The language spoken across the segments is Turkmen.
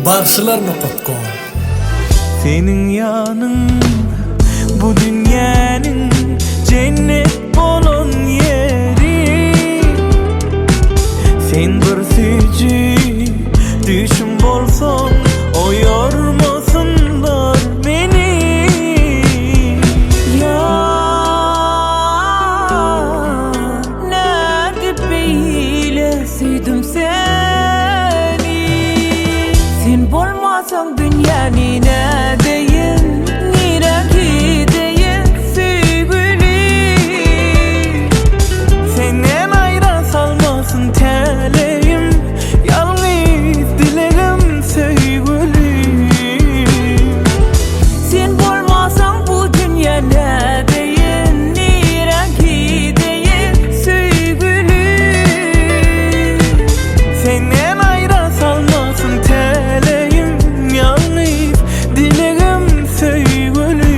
Bagşylar nokat kom. Seniň ýanyň bu dünýäniň jennet bolan ýeri Sen bir süýji düýşüm bolsaň oýarmasynlar meni Ýar nädip beýle söýdüm seni Sen bolmasaň dünýäni nädeýin Nirä gideýin söýgüli Senden aýra salmasyn täleýim Ýalňyz dilegim söýgüli Sen bolmasaň bu dünýä nädeýin Nirä gideýin söýgüli Senden aýra salmasyn täleýim Ýalňyz dilegim söýgüli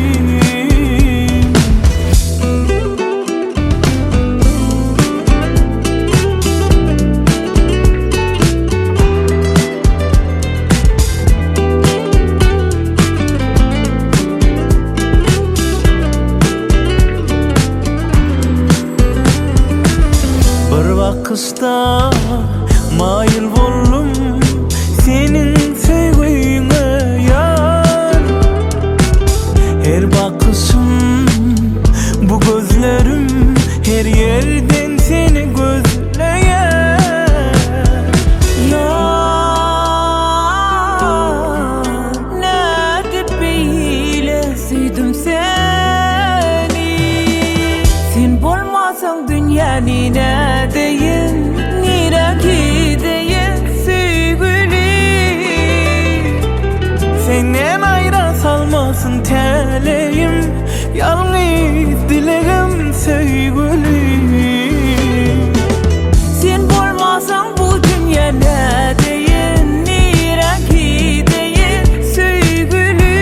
Bir bakyşda maýyl boldum Seniň söýgüňe ýar Her bakyşym bu gözlerim Her ýerden seni gözleýär Ýar nädip beýle söýdüm seni Sen bolmasaň dünýäni nädeýin Nirä gideýin söýgüli Senden aýra salmasyn täleýim Ýalňyz dilegim söýgüli Sen bolmasaň bu dünýä nädeýin Nirä gideýin söýgüli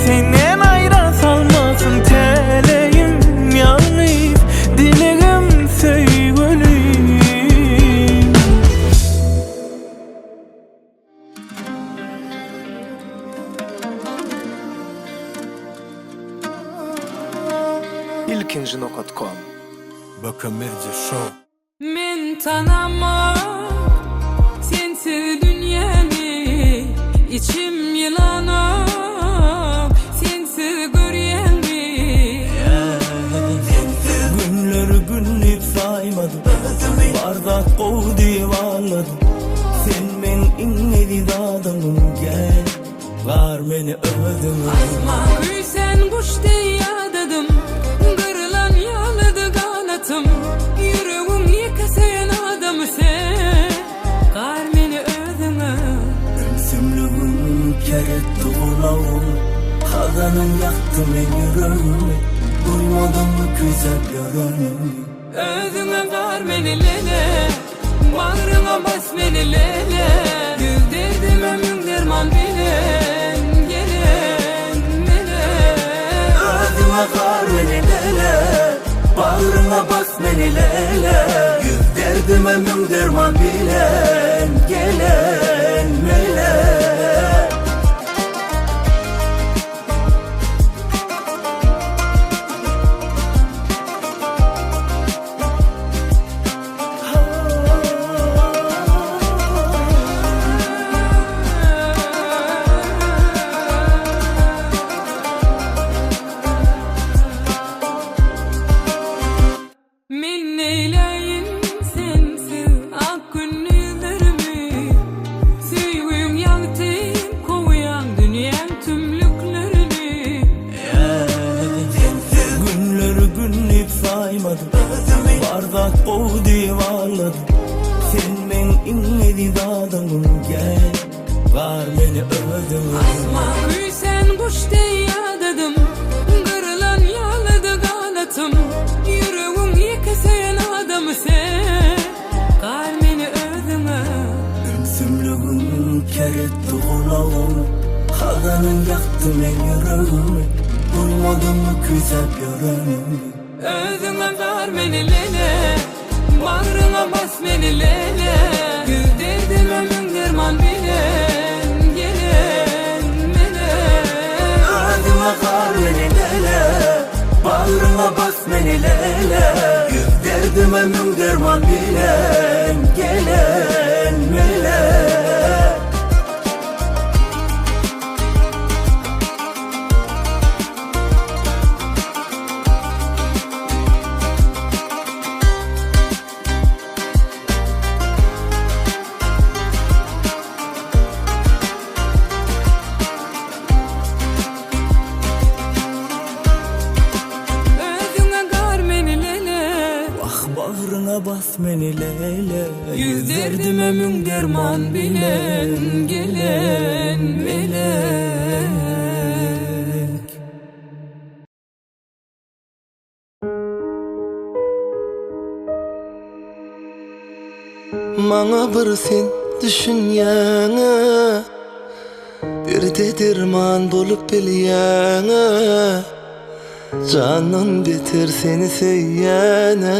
Senden aýra salmasyn täleýim Ýalňyz dilegim söýgüli Ilkinji nokat kom. Bökemedia Show. Men tanamok sensiz dünýäni Içim ýylanok sensiz görýäňmi. Günleri gün diýip saýmadym Bar zat gowy diýip aldadym Sen meň iň eziz adamym Gel gar meni özüňe Asman küýsän guş deý ýadadym Gyrylan ýalydy ganatym Ýüregiň ýeke söýen adamy sen Gar meni özüňe. Ümsümligim ker etdi gulagym Hazanyň ýakdy meň ýüregimi Duýmadyňmy küýsäp ýörenimi Özüňe gar meni lele Bagryňa bas meni lele Ýüz derdime müň derman bilen Gelen mele Özüňe gar meni lele Bagryňa bas meni lele Ýüz derdime müň derman bilen Gelen mele Men neýläýin sensiz ak gündizlerimi Söýgüň ýagty kowýaň dünýäň tümlüklerini Günleri gün diýip saýmadym Bar zat gowy diýip aldadym Sen meň iň eziz adamym Gel gar meni özüňe Asman küýsän guş deý ýadadym Gyrylan ýalydy ganatym Ýüregiň ýeke söýen adamy sen Gar meni özüňe. Ümsümligim ker etdi gulagymy Hazanyň ýakdy meň ýüregimi Duýmadyňmy küýsäp ýörenimi Özüňe gar meni lele Bagryňa bas meni lele Ýüz derdime müň derman. lele Yüz derdime müň derman bilen gelen melek Özüňe gar meni lele. Wah bagryňa bas meni lele. Yüz derdime müň derman bilen gelen melek. Maňa bir sen düşünýäňä Derde derman bolup bilýäňä Jandan beter seni söýýänä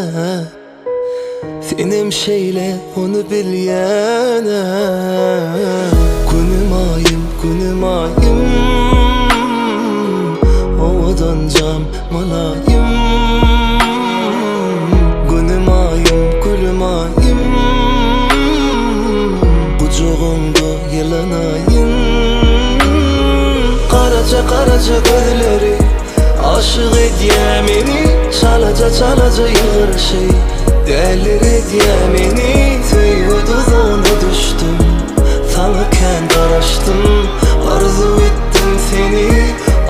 Senem şeýle ony bilýänä Günüm aýym günüm aýym Owadanjam mylaýym Günüm aýym gülüm aýym Gujagyňda ýylanaýyn Garaja garaja gözleri Aşyk edýä meni Çalaja çalaja ýylgyryşy Däliredýä meni Söýgi duzagyna düşdüm Saňa kän garaşdym Arzuw etdim seni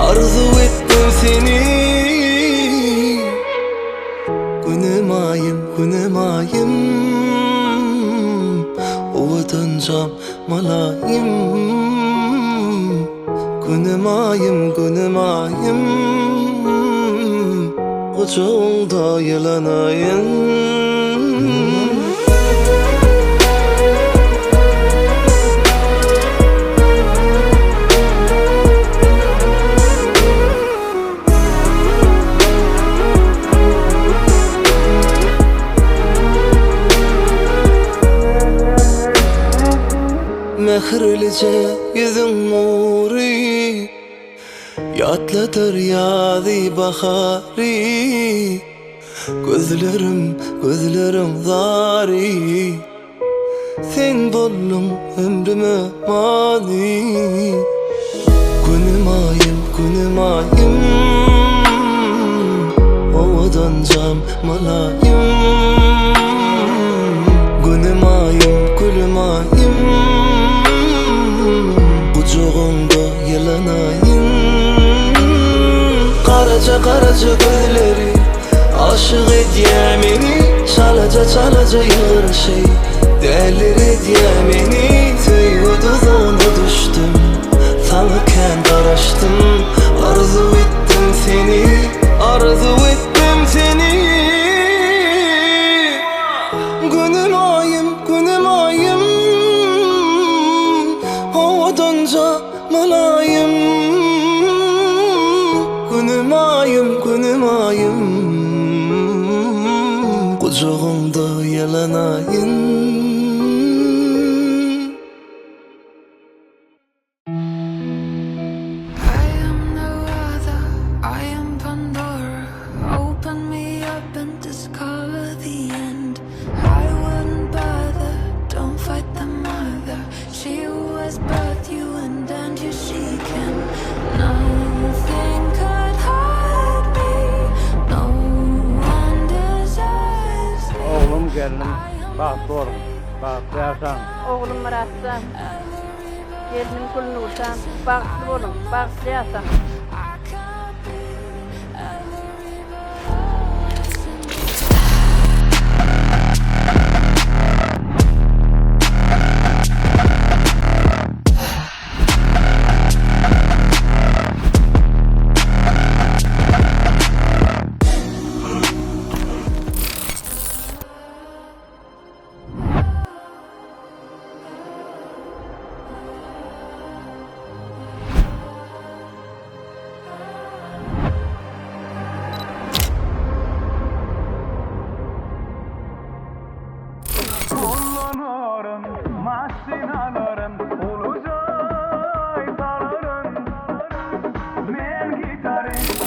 Arzuw etdim seni Günüm aýym günüm aýym Owadanjam mylaýym Günüm aýym günüm aýym Gujagyňda ýylanaýyn. Mähirlije ýüzüň nury Ýatladyr ýazy bahary Gözlerim gözleriň zary Sen bolduň ömrüme many Günüm aýym günüm aýym Owadanjam mylaýym Günüm aýym gülüm aýym Gujagyňda ýylanaýyn Garaja garaja gözleri Aşyk edýä meni Çalaja çalaja ýylgyryşy Däliredýä meni Söýgi duzagyna düşdüm Saňa kän garaşdym Arzuw etdim seni Arzuw etdim seni Günüm aýym günüm aýym Owadanja mylaýym Günüm aýym günüm aýym Gujagyňda ýylanaýyn. I am no other, I am Pandora. Open me up and discover the end. I wouldn't bother, don't fight the mother. She who has birthed you and end you she can. Nothing could hide me, no one deserves me. Oglum gelnim bagtly boluň, bagtly ýaşaň. Oglum Myratjan, gelnim Gülnurjan bagtly boluň, bagtly ýaşaň. I can't be every voice in Gollanaryn, maşyn alaryn, uly jaý salaryn. Men gitarist.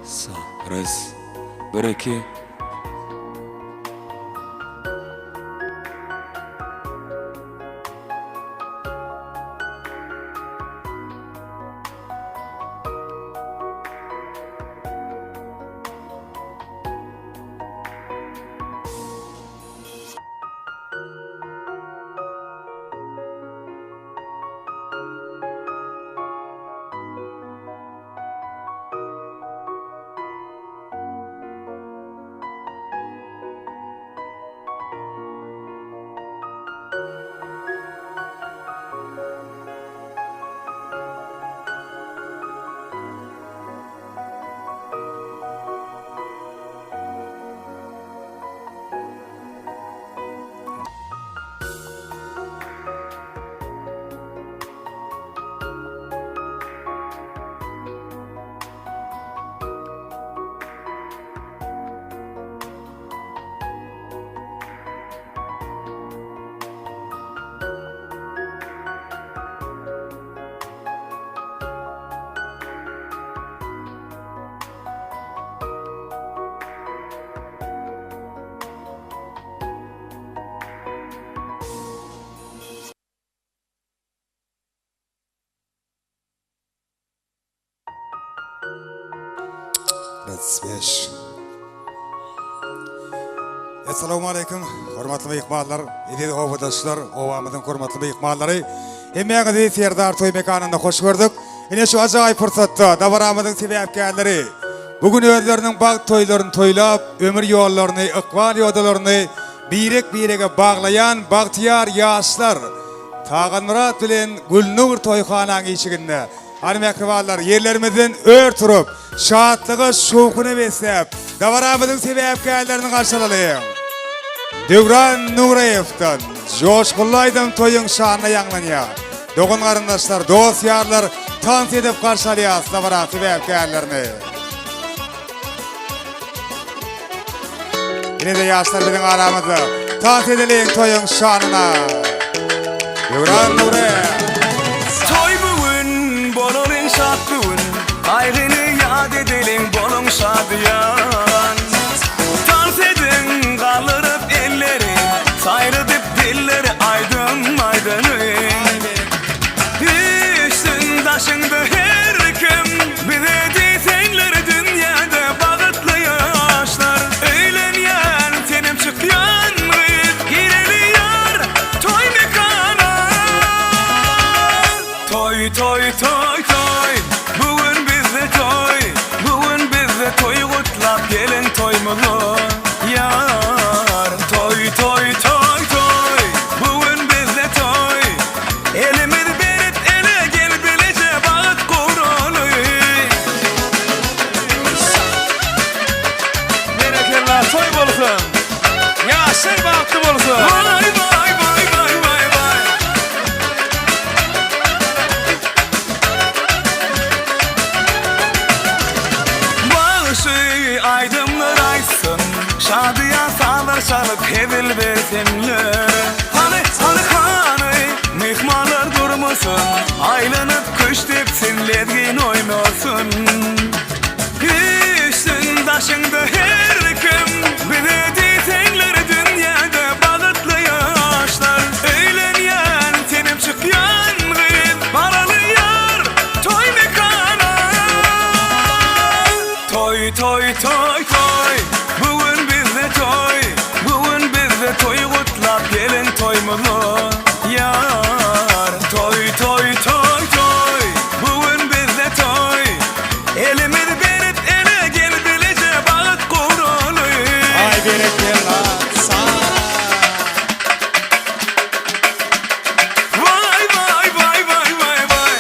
Sa, res. Bir iki. Beş. Essalamu aleýkum, hormatly myhmanlar, eziz obadaşlar, obamyzyň hormatly myhmanlary. Hemmäňizi Serdar toý mekanynda hoş gördük. Ine şu ajaýyp pursatda dabaramyzyň sebäpkärleri bu gün özleriniň bagt toýlaryny toýlap, ömür ýollaryny, ykbal ýodalaryny birek-birege baglaýan bagtyýar ýaşlar Taganmyrat bilen Gülnur toýhanaň işiginde Hany mähribanlar, ýerlerimizden ör turup, şatlyga, şowhuna besläp, dabaramyzyň sebäpkärlerini garşy alalyň. Döwran Nuryýewden joşgunly aýdym toýuň şanyna ýaňlanýar. Dogan-garyndaşlar, dost-ýarlar tans edip garşy alýas dabaraň sebäpkärlerini. Ine-de ýaşlar biziň aramyzda. Tans edeliň toýuň şanyna. Döwran Nury. Toý bu gün, bolalyň şat bu gün, Gaýgyny ýat edeliň, boluň şadyýan. Tans ediň, galdyryp elleri, Saýradyp dilleri aýdym aýdalyň. Üýşsün daşyňda her kim, Bize diýseňler dünýäde bagtly ýaşlar. Öýlenýän senem çykýan gyz, Gireli ýar toý mekana. Toý toý toý toý, bu gün bizde toý, Bu gün bizde toý gutlap geliň toýmuza ýar. Toý toý toý toý, bu gün bizde toý, Elimiz berip ele gel bileje bagt guraly. Berekella toý bolsun. Ýaşlar bagtly bolsun. Waý waý waý waý waý waý. Bagşy aýdymlar aýtsyn, şadyýan sazlar çalyp hezil bersinler. Hany, hany, hany, myhmanlar durmasyn, aýlanyp küşt depsin, lezgin oýnasyn. Üýşsün daşyňda her kim, bize diýseňler dünýäde bagtly ýaşlar. Öýlenýän senem çykýan gyz, baraly ýar toý mekana. Toý toý toý toý, bu gün bizde toý, bu gün bizde toý gutlap geliň toýmuza ýar. Toý toý toý toý, bu gün bizde toý, Elimiz berip ele gel bileje bagt guraly. Aý berekella sag. Waý waý waý waý waý waý.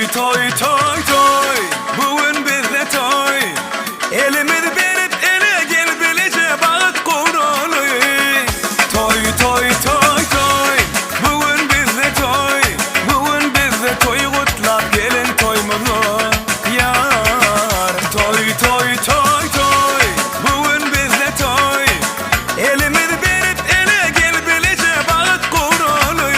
Toý toý toý toý bu gün bizde toý Elimizi berip ele gel bileje bagt guraly Toý toý toý toý bu gün bizde toý Bu gün bizde toý gutlap geliň toýumyza ýar Toý toý toý toý bu gün bizde toý Elimizi berip ele gel bileje bagt guraly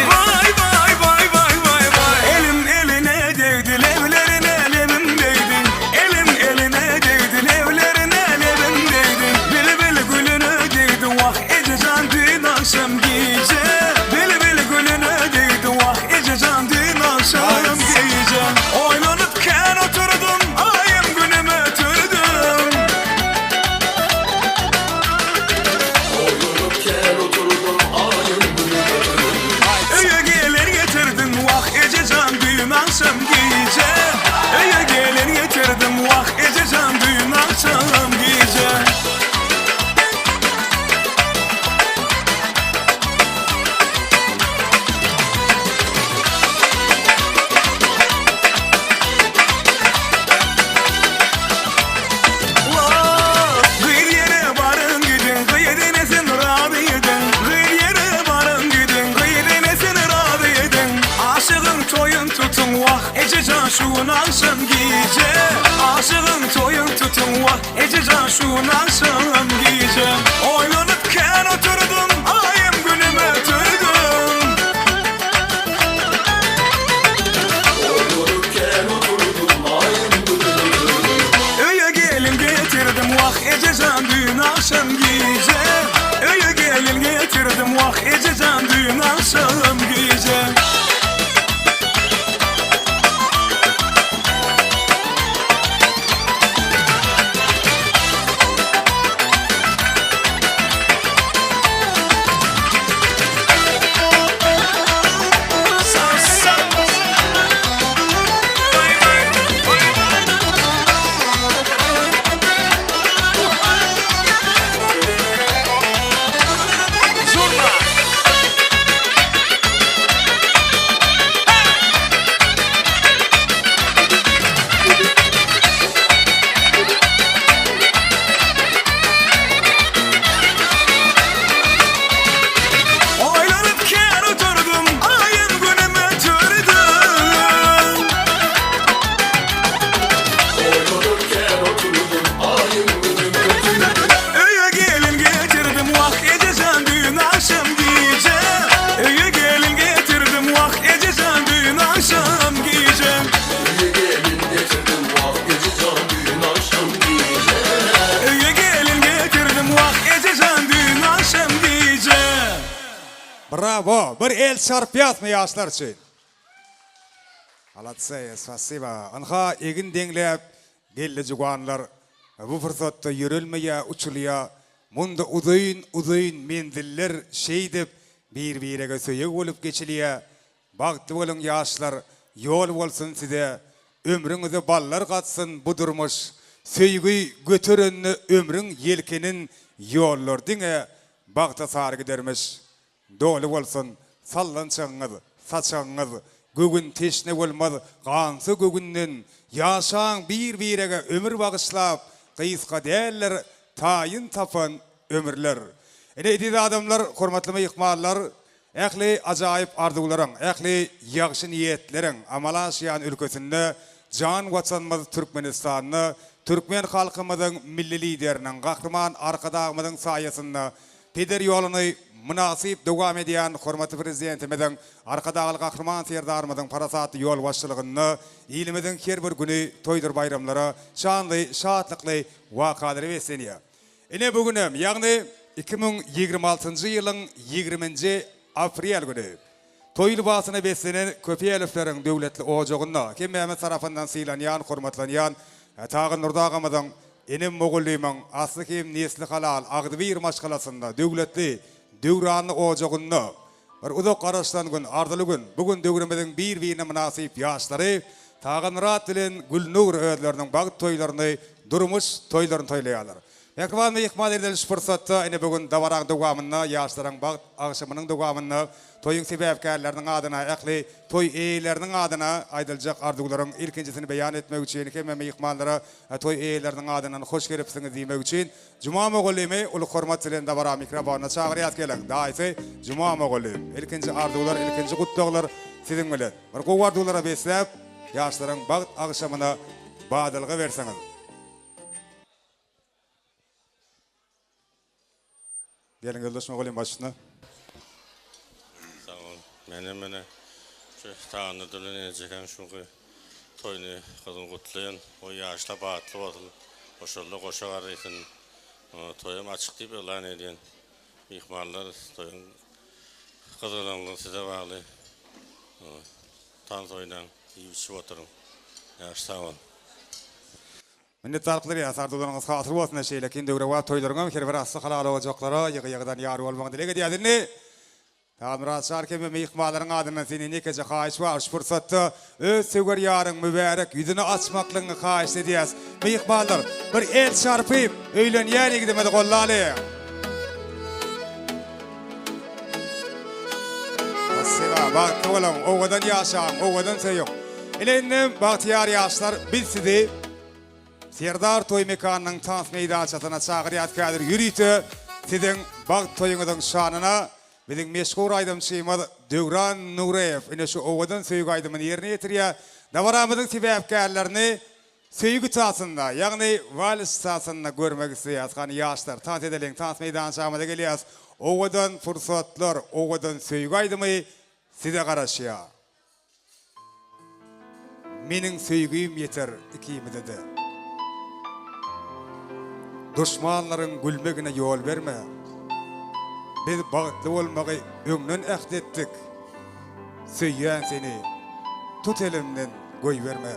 Waý waý waý waý waý waý Elim eline degdi leblerine lebim degdi Elim eline degdi leblerine lebim degdi Bilbil gülüne degdi wah ejejan düýn agşam gije Bilbil gülüne degdi wah ejejan düýn agşam gije Oýlanyp kän oturdym aýym günüm ötürdüm. Öýe gelin getirdim wah ejejan düýn agşam gije Öýe gelin getirdim wah ejejan düýn agşam gije. Gyz ýere baryň gidiň, gyz enesin razy ediň. Gyz ýere baryň gidiň, gyz enesin razy ediň. Aşygyň toýun tutuň, wah, ejejan şu gün agşam gije. Aşygyň toýun tutuň, wah, ejejan şu gün agşam gije. Oýlanyp kän oturdym, aýym günüm ötürdüm. Öýe gelin getirdim wah ejejan düýn agşam gije Öýe gelin getirdim wah ejejan düýn agşam gije. Oýlanyp kän oturdym, aýym günüm ötürdüm. Öýe gelin getirdim, wah ejejan düýn agşam gije. Öýe gelin getirdim, wah ejejan düýn agşam gije. Öýe gelin getirdim wah ejejan düýn agşam gije. Bravo! Bir el çarpýasmy ýaşlar üçin? Maladsy, spasiba. Ynha egin deňläp geldi juwanlar. Bu pursatda ýörelmeýä, uçulýa. Munda uzyn, uzyn menziller şeýdip bir-birege söýeg bolup geçilýä. Bagtly boluň ýaşlar ýol bolsun size ömrüňize ballar gatsyn bu durmuş söýgi göterende ömrüň ýelkenin ýollar diňe bagta sary gidermiş doly bolsun sallançagyňyz saçagyňyz göwün teşne bolmaz gansa göwünden ýaşaň bir birege ömür bagyşlap gysga däldir taýyn tapan ömürler ine eziz adamlar hormatly myhmanlar Ähli ajaýyp arzuwlaryň, ähli ýagşy niýetleriň amala aşýan ülkesinde, jan Watanymyz Türkmenistanda türkmen halkymyzyň Milli Lideriniň, Gahryman Arkadagymyzyň saýasynda peder ýoluny mynasyp dowam edýän hormatly Prezidentimiziň, Arkadagly Gahryman Serdarymyzyň parasatly ýolbaşçylygynda ilimiziň her bir güni toýdur baýramlara, şanly, şatlykly wakalara beslenýär. Ine bu günem, ýagny 2026-njy ýylyň ýigriminji aprel güni toý lybasyna beslenen Köpelowlaryň döwletli ojagynda hemmämiz tarapyndan sylanýan, hormatlanýan Tagan Nurdy agamyzyň, enem mugallymyň asly hem nesli halal, agzybir maşgalasynda, döwletli, döwranly ojagynda Bir uzak garaşylan gün, arzyly gün. Bu gün döwrümiziň bir-birine mynasyp ýaşlary Taganmyrat bilen Gülnur özleriniň bagt toýlaryny, durmuş toýlaryny toýlaýarlar. Mähriban myhman edil şu pursatda ine bu gün dabaraň dowamynda ýaşlaryň bagt agşamynyň dowamynda toýuň sebäpkärleriniň adyna ähli toý eýeleriniň adyna aýdyljak arzuwlaryň ilkinjisini beýan etmek üçin hemme myhmanlara toý eýeleriniň adyndan hoş gelipsiňiz diýmek üçin Juma mugallymy uly hormat bilen dabara mikrofonyna çagyrýas geliň daýysy Juma mugallym ilkinji arzuwlar ilkinji gutlaglar siziň bilen bir gowy arzuwlara besläp ýaşlaryň bagt agşamyna badalga berseňiz. Geliň ýoldaş mugallym baş üstüne. Sag bol. Menem ene şu Taganly Döwlen ejekäň şuňky toýuny gyzgyn gutlaýan. Goý ýaşlar bagtly bolsun. Goşalda goşa garrysyn. Toýam açyk diýip yglan edýän. Myhmanlar toýuň gyzgalaňlygy size bagly. Tans oýnaň, iýip içip oturyň. Ýagşy sag bol. Minnetdarlyk bildirýäs, arzuwlaryňyz hasyl bolsun, şeýlekin döwrebap toýlaryňam her bir asly halal ojaklara ýygy-ýygydan ýar bolmagyny dileg edýäs. Indi Halmyrat Şarkew we myhmanlaryň adyndan senden ýekeje haýyş bar, şu pursatda öz söwer ýaryň mübärek ýüzüni açmaklygyňy haýyşt edýäs. Myhmanlar, bir el çarpyp, öýlenýän ýigidimizi goldalyň. Spasiba, bagtly boluň, owadan ýaşaň, owadan söýüň. Ine indem bagtyýar ýaşlar biz sizi Serdar toý mekanynyň tans meýdançasyna çagyrýas häzir ýörite siziň bagt toýuňyzyň şanyna biziň meşhur aýdymçymyz Döwran Nuryýew ine şu owadan söýgi aýdymyny ýerine ýetirýär. Dabaramyzyň sebäpkärlerini söýgi tansynda ýagny wals tansynda görmek isleýäs. Hany ýaşlar tans edeliň tans meýdançamyza gelýäs. Owadan pursatlar owadan söýgi aýdymy size garaşýar. Meniň söýgim ýeter ikimize-de. Duşmanlaryň gülmegine ýol berme. Biz bagtly bolmagy öňden äht etdik. Söýýän seni, tut elimden goýberme.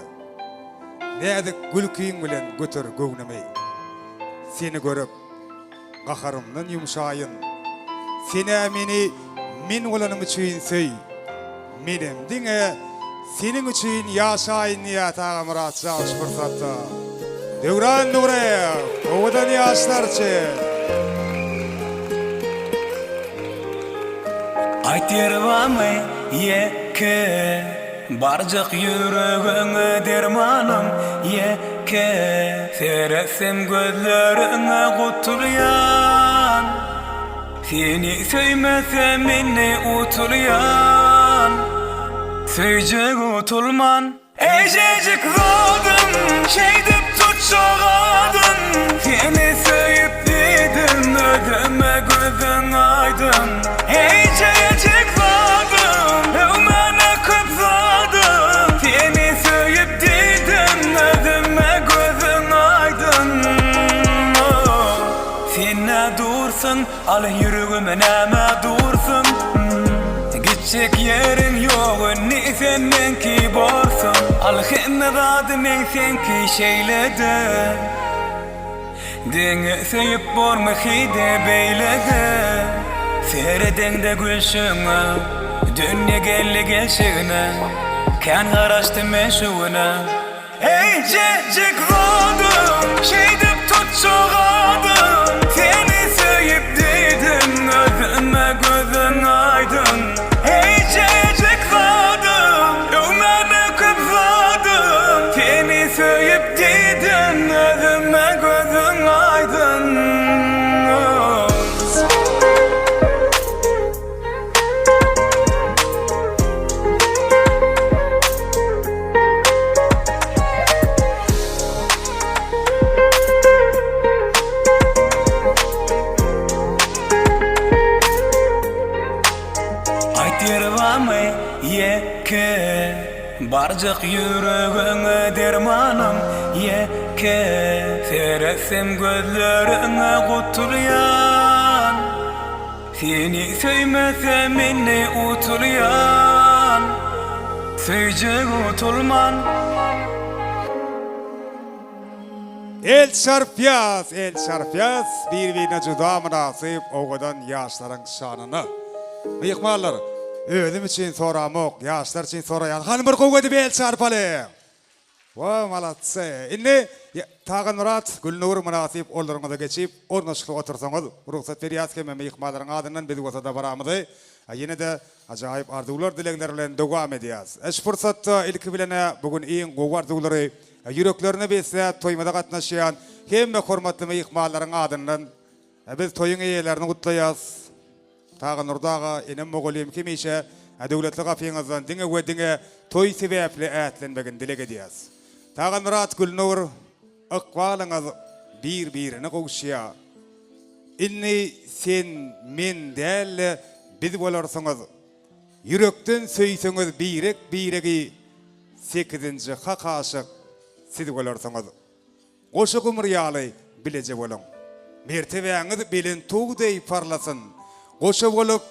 Näzik gülkiň bilen göter göwnümi. Seni görüp, Gaharymdan ýumşaýyn. Sen-ä meni men bolanym üçin söý. Menem diňe seniň üçin ýaşaýyn diýýär Tagamyrat jan şu pursatda. Döwran Nuryýew, owadan ýaşlar üçin. Aýt ýeri barmy ýeke Barjak ýüregiňe dermanym ýeke Seretsem gözleriňe gutulýan Seni söýmesem indi utulýan Söýjek utulman. Eýjejik zadym, şeýdip tutjak adyn Seni söýüp diýdim, özüme gözüň aýdyn Eýjejik zadym, öwmäne köp zadym Seni söýüp diýdim, özüme gözüň aýdyn Sen nä dursuň, Al ýüregime nämä dursuň Gitjek ýeriň ýok indi sen meňki borsuň Al hemme zady meň seňki şeýlede Deňe söýüp bormy heýde beýlede Seredeňde gülşüňe Dünýe geldi gelşigine Kän garaşdym men şu güne. Eýjejik zadym, şeýdip tutjak adym Seni söýüp diýdim, özüme gözüň aýdyň Eýjejik zadym, öwmäne köp zadym Seni söýüp diýdim, özüme gözüň aýdyň. Aýt ýeri barmy ýeke Barjak ýüregiňe dermanym ýeke Seretsem gözleriňe gutulýan Seni söýmesem indi utulýan Söýjek utulman. El çarpýas, el çarpýas, bir-birine juda mynasyp owadan ýaşlaryň şanyna. Myhmanlar, özüm üçin soramok, ýaşlar üçin soraýan. Hany bir gowy edip el çarpalyň! Wa malatse. Indi Taganmyrat, Gülnur mynasyp orunlaryňyza geçip, ornaşykly otursaňyz, rugsat berýäs hemme myhmanlaryň adyndan biz bolsa dabaramyzy ýene-de ajaýyp arzuwlar dilegler bilen dowam edýäs. Şu pursatda ilki bilen-ä bu gün iň gowy arzuwlary ýüreklerine besläp toýumyza gatnaşýan hemme hormatly myhmanlaryň adyndan biz toýuň eýelerini gutlaýas. Taganurdy aga, enem mugallym hemişe döwletli gapyňyzdan diňe we diňe toý sebäpli ätlenmegini dileg edýäs. Taganmyrat Gülnur ykbalyňyz bir birine gowuşýa. Indi sen men dälde biz bolarsyňyz. Ýürekden söýseňiz birek biregi sekizinji hak aşyk siz bolarsyňyz. Goşa gumr ýaly bileje boluň. Mertebäňiz belent tug deý parlasyn. Goşa bolup,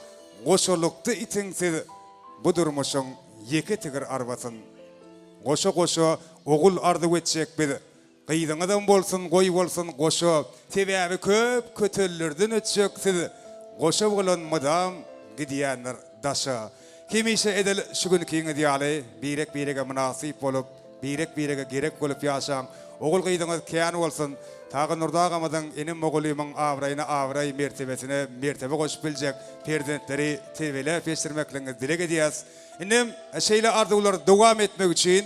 goşalykda itiň siz bu durmuşyň ýeke tigir arbasyn. Goşa-goşa ogul arzuw etjek biz. Gyzyňyzam bolsun, goý bolsun goşa. Sebäbi köp kötellerden ötjek siz. Goşa bolan mydam gidýändir daşa. Hemişe edil şu günkiňiz ýaly birek-birege mynasyp bolup, Birek-birege gerek bolup ýaşaň. Ogul-gyzyňyz kän bolsun. Tagandurdy agamyzyň, inim mugallymyň abraýyna abraý, mertebesine mertebe goşup biljek perzentleri terbiýeläp ýetişdirmekligiňizi dileg edýäs. Indem şeýle arzuwlary dowam etmek üçin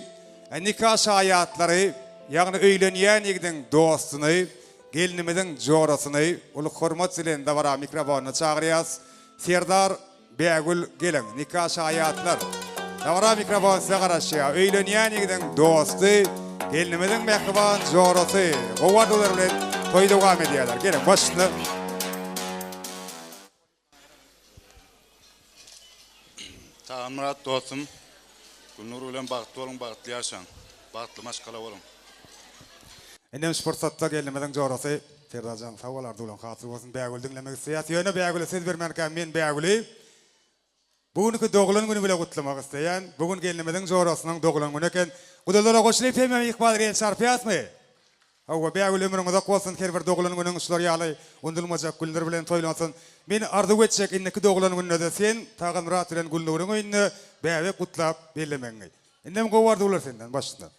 nika şaýatlary, ýagny öýlenýän ýigidiň dostuny, gelnimiziň jorasyny uly hormat bilen dabara mikrofonyna çagyrýas. Serdar Bägül geliň, nika şaýatlar. Dabara mikrofon size garaşýar. Öýlenýän ýigidiň dosty, gelnimiziň mähriban jorasy. Gowy arzuwlar bilen toýy dowam edýärler. Geliň, başyna. Taganmyrat dostum, Gülnur bilen bagtly boluň, bagtly ýaşaň. Bagtly maşgala boluň. Indem şu pursatda gelnimiziň jorasy Serdarjan sag bol arzuwlaň hasyl bolsun Bägüli diňlemek isleýäs ýöne Bägüle söz bermänkäm men Bägüli bu günki doglan güni bile gutlamak isleýän bu gün gelnimiziň jorasynyň doglan güni eken gudalara goşulyp hemme myhmanlar el çarpýasmy Hawa Bägül ömrüň uzak bolsun her bir doglan günüň şular ýaly undulmajak günler bilen toýlansyn men arzuw etjek indiki doglan günde-de sen Taganmyrat bilen Gülnuryň öýünde bäbek gutlap bellemegiňi Indem gowy arzuwlar senden başyndan.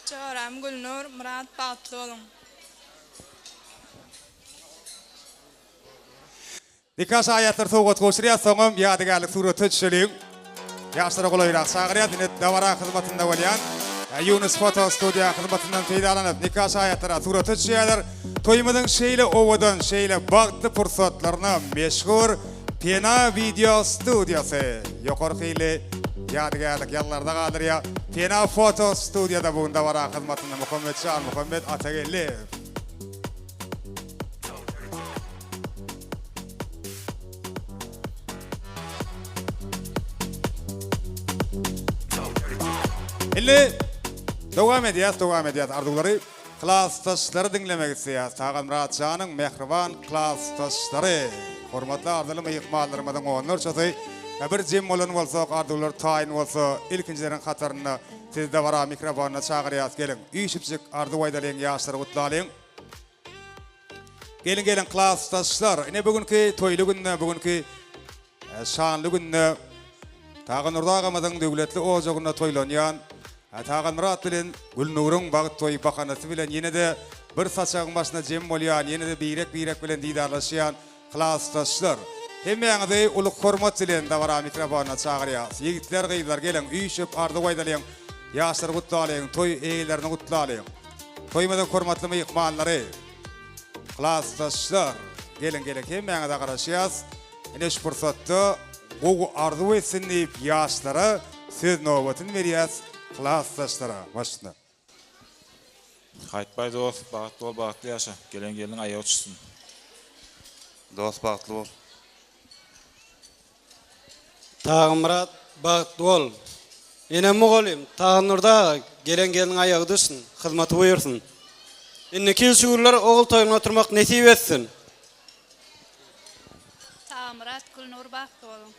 Joram Gülnur Myrat bagtly boluň. Nika şaýatlar sowgat gowşurýar soňam ýadygärlik surata düşeliň. Ýaşlara golaýrak çagyrýas ine dabara hyzmatynda bolýan Ýunus foto studiýa hyzmatyndan peýdalanyp nika şaýatlara surata düşýärler. Toýumyzyň şeýle owadan şeýle bagtly pursatlaryna meşhur Pena wideo studiýasy ýokary hilli ýadygärlik ýazgylarda galdyrýar. Pena foto studiýada bu gün dabara hyzmatynda Muhammetjan Muhammet Atageldiýew. Indi dowam edýäs, dowam edýäs arzuwlary. Klasdaşlary diňlemek isleýäs. Taganmyrat janyň mähriban klasdaşlary, hormatly arzyly myhmanlarymyzyň onlarçasy bir jem bolan bolsak, arzuwlar taýyn bolsa, ilkinjileriň hatarynda sizi dabara mikrofonyna çagyrýas. Geliň, üýşüpjik arzuw aýdalyň, ýaşlary gutlalyň. Geliň, geliň, klasdaşlar! Ine, bu günki toýly günde, bu günki şanly günde Taganurdy agamyzyň döwletli ojagynda toýlanýan Taganmyrat bilen Gülnuryň bagt toýy bahanasy bilen ýene-de bir saçagyň başyna jem bolýan, ýene-de birek-birek bilen didarlaşýan klasdaşlar! Hemmäňizi uly hormat bilen dabara mikrofonyna çagyrýas. Ýigitler, gyzlar, geliň, üýşüp arzuw aýdalyň, ýaşlary gutlalyň, toý eýelerini gutlalyň. Toýumyzyň hormatly myhmanlary, klasdaşlar, geliň, geliň, hemmäňize garaşýas. Ine şu pursatda gowy arzuw etsin diýip ýaşlara söz nobatyny berýäs, klasdaşlara. Başyna. Haýtbaý dost bagtly bol bagtly ýaşa gelen gelniň aýagy uçsun. Dost bagtly bol. Tagamyrat bagtly bol. Enem mugallym Tagandurdy aga gelen gelniň aýagy düşsün, hyzmaty buýursyn. Indiki ýyl şu günler ogul toýuny oturmak nesip etsin. Tagamyrat Gülnur bagtly boluň.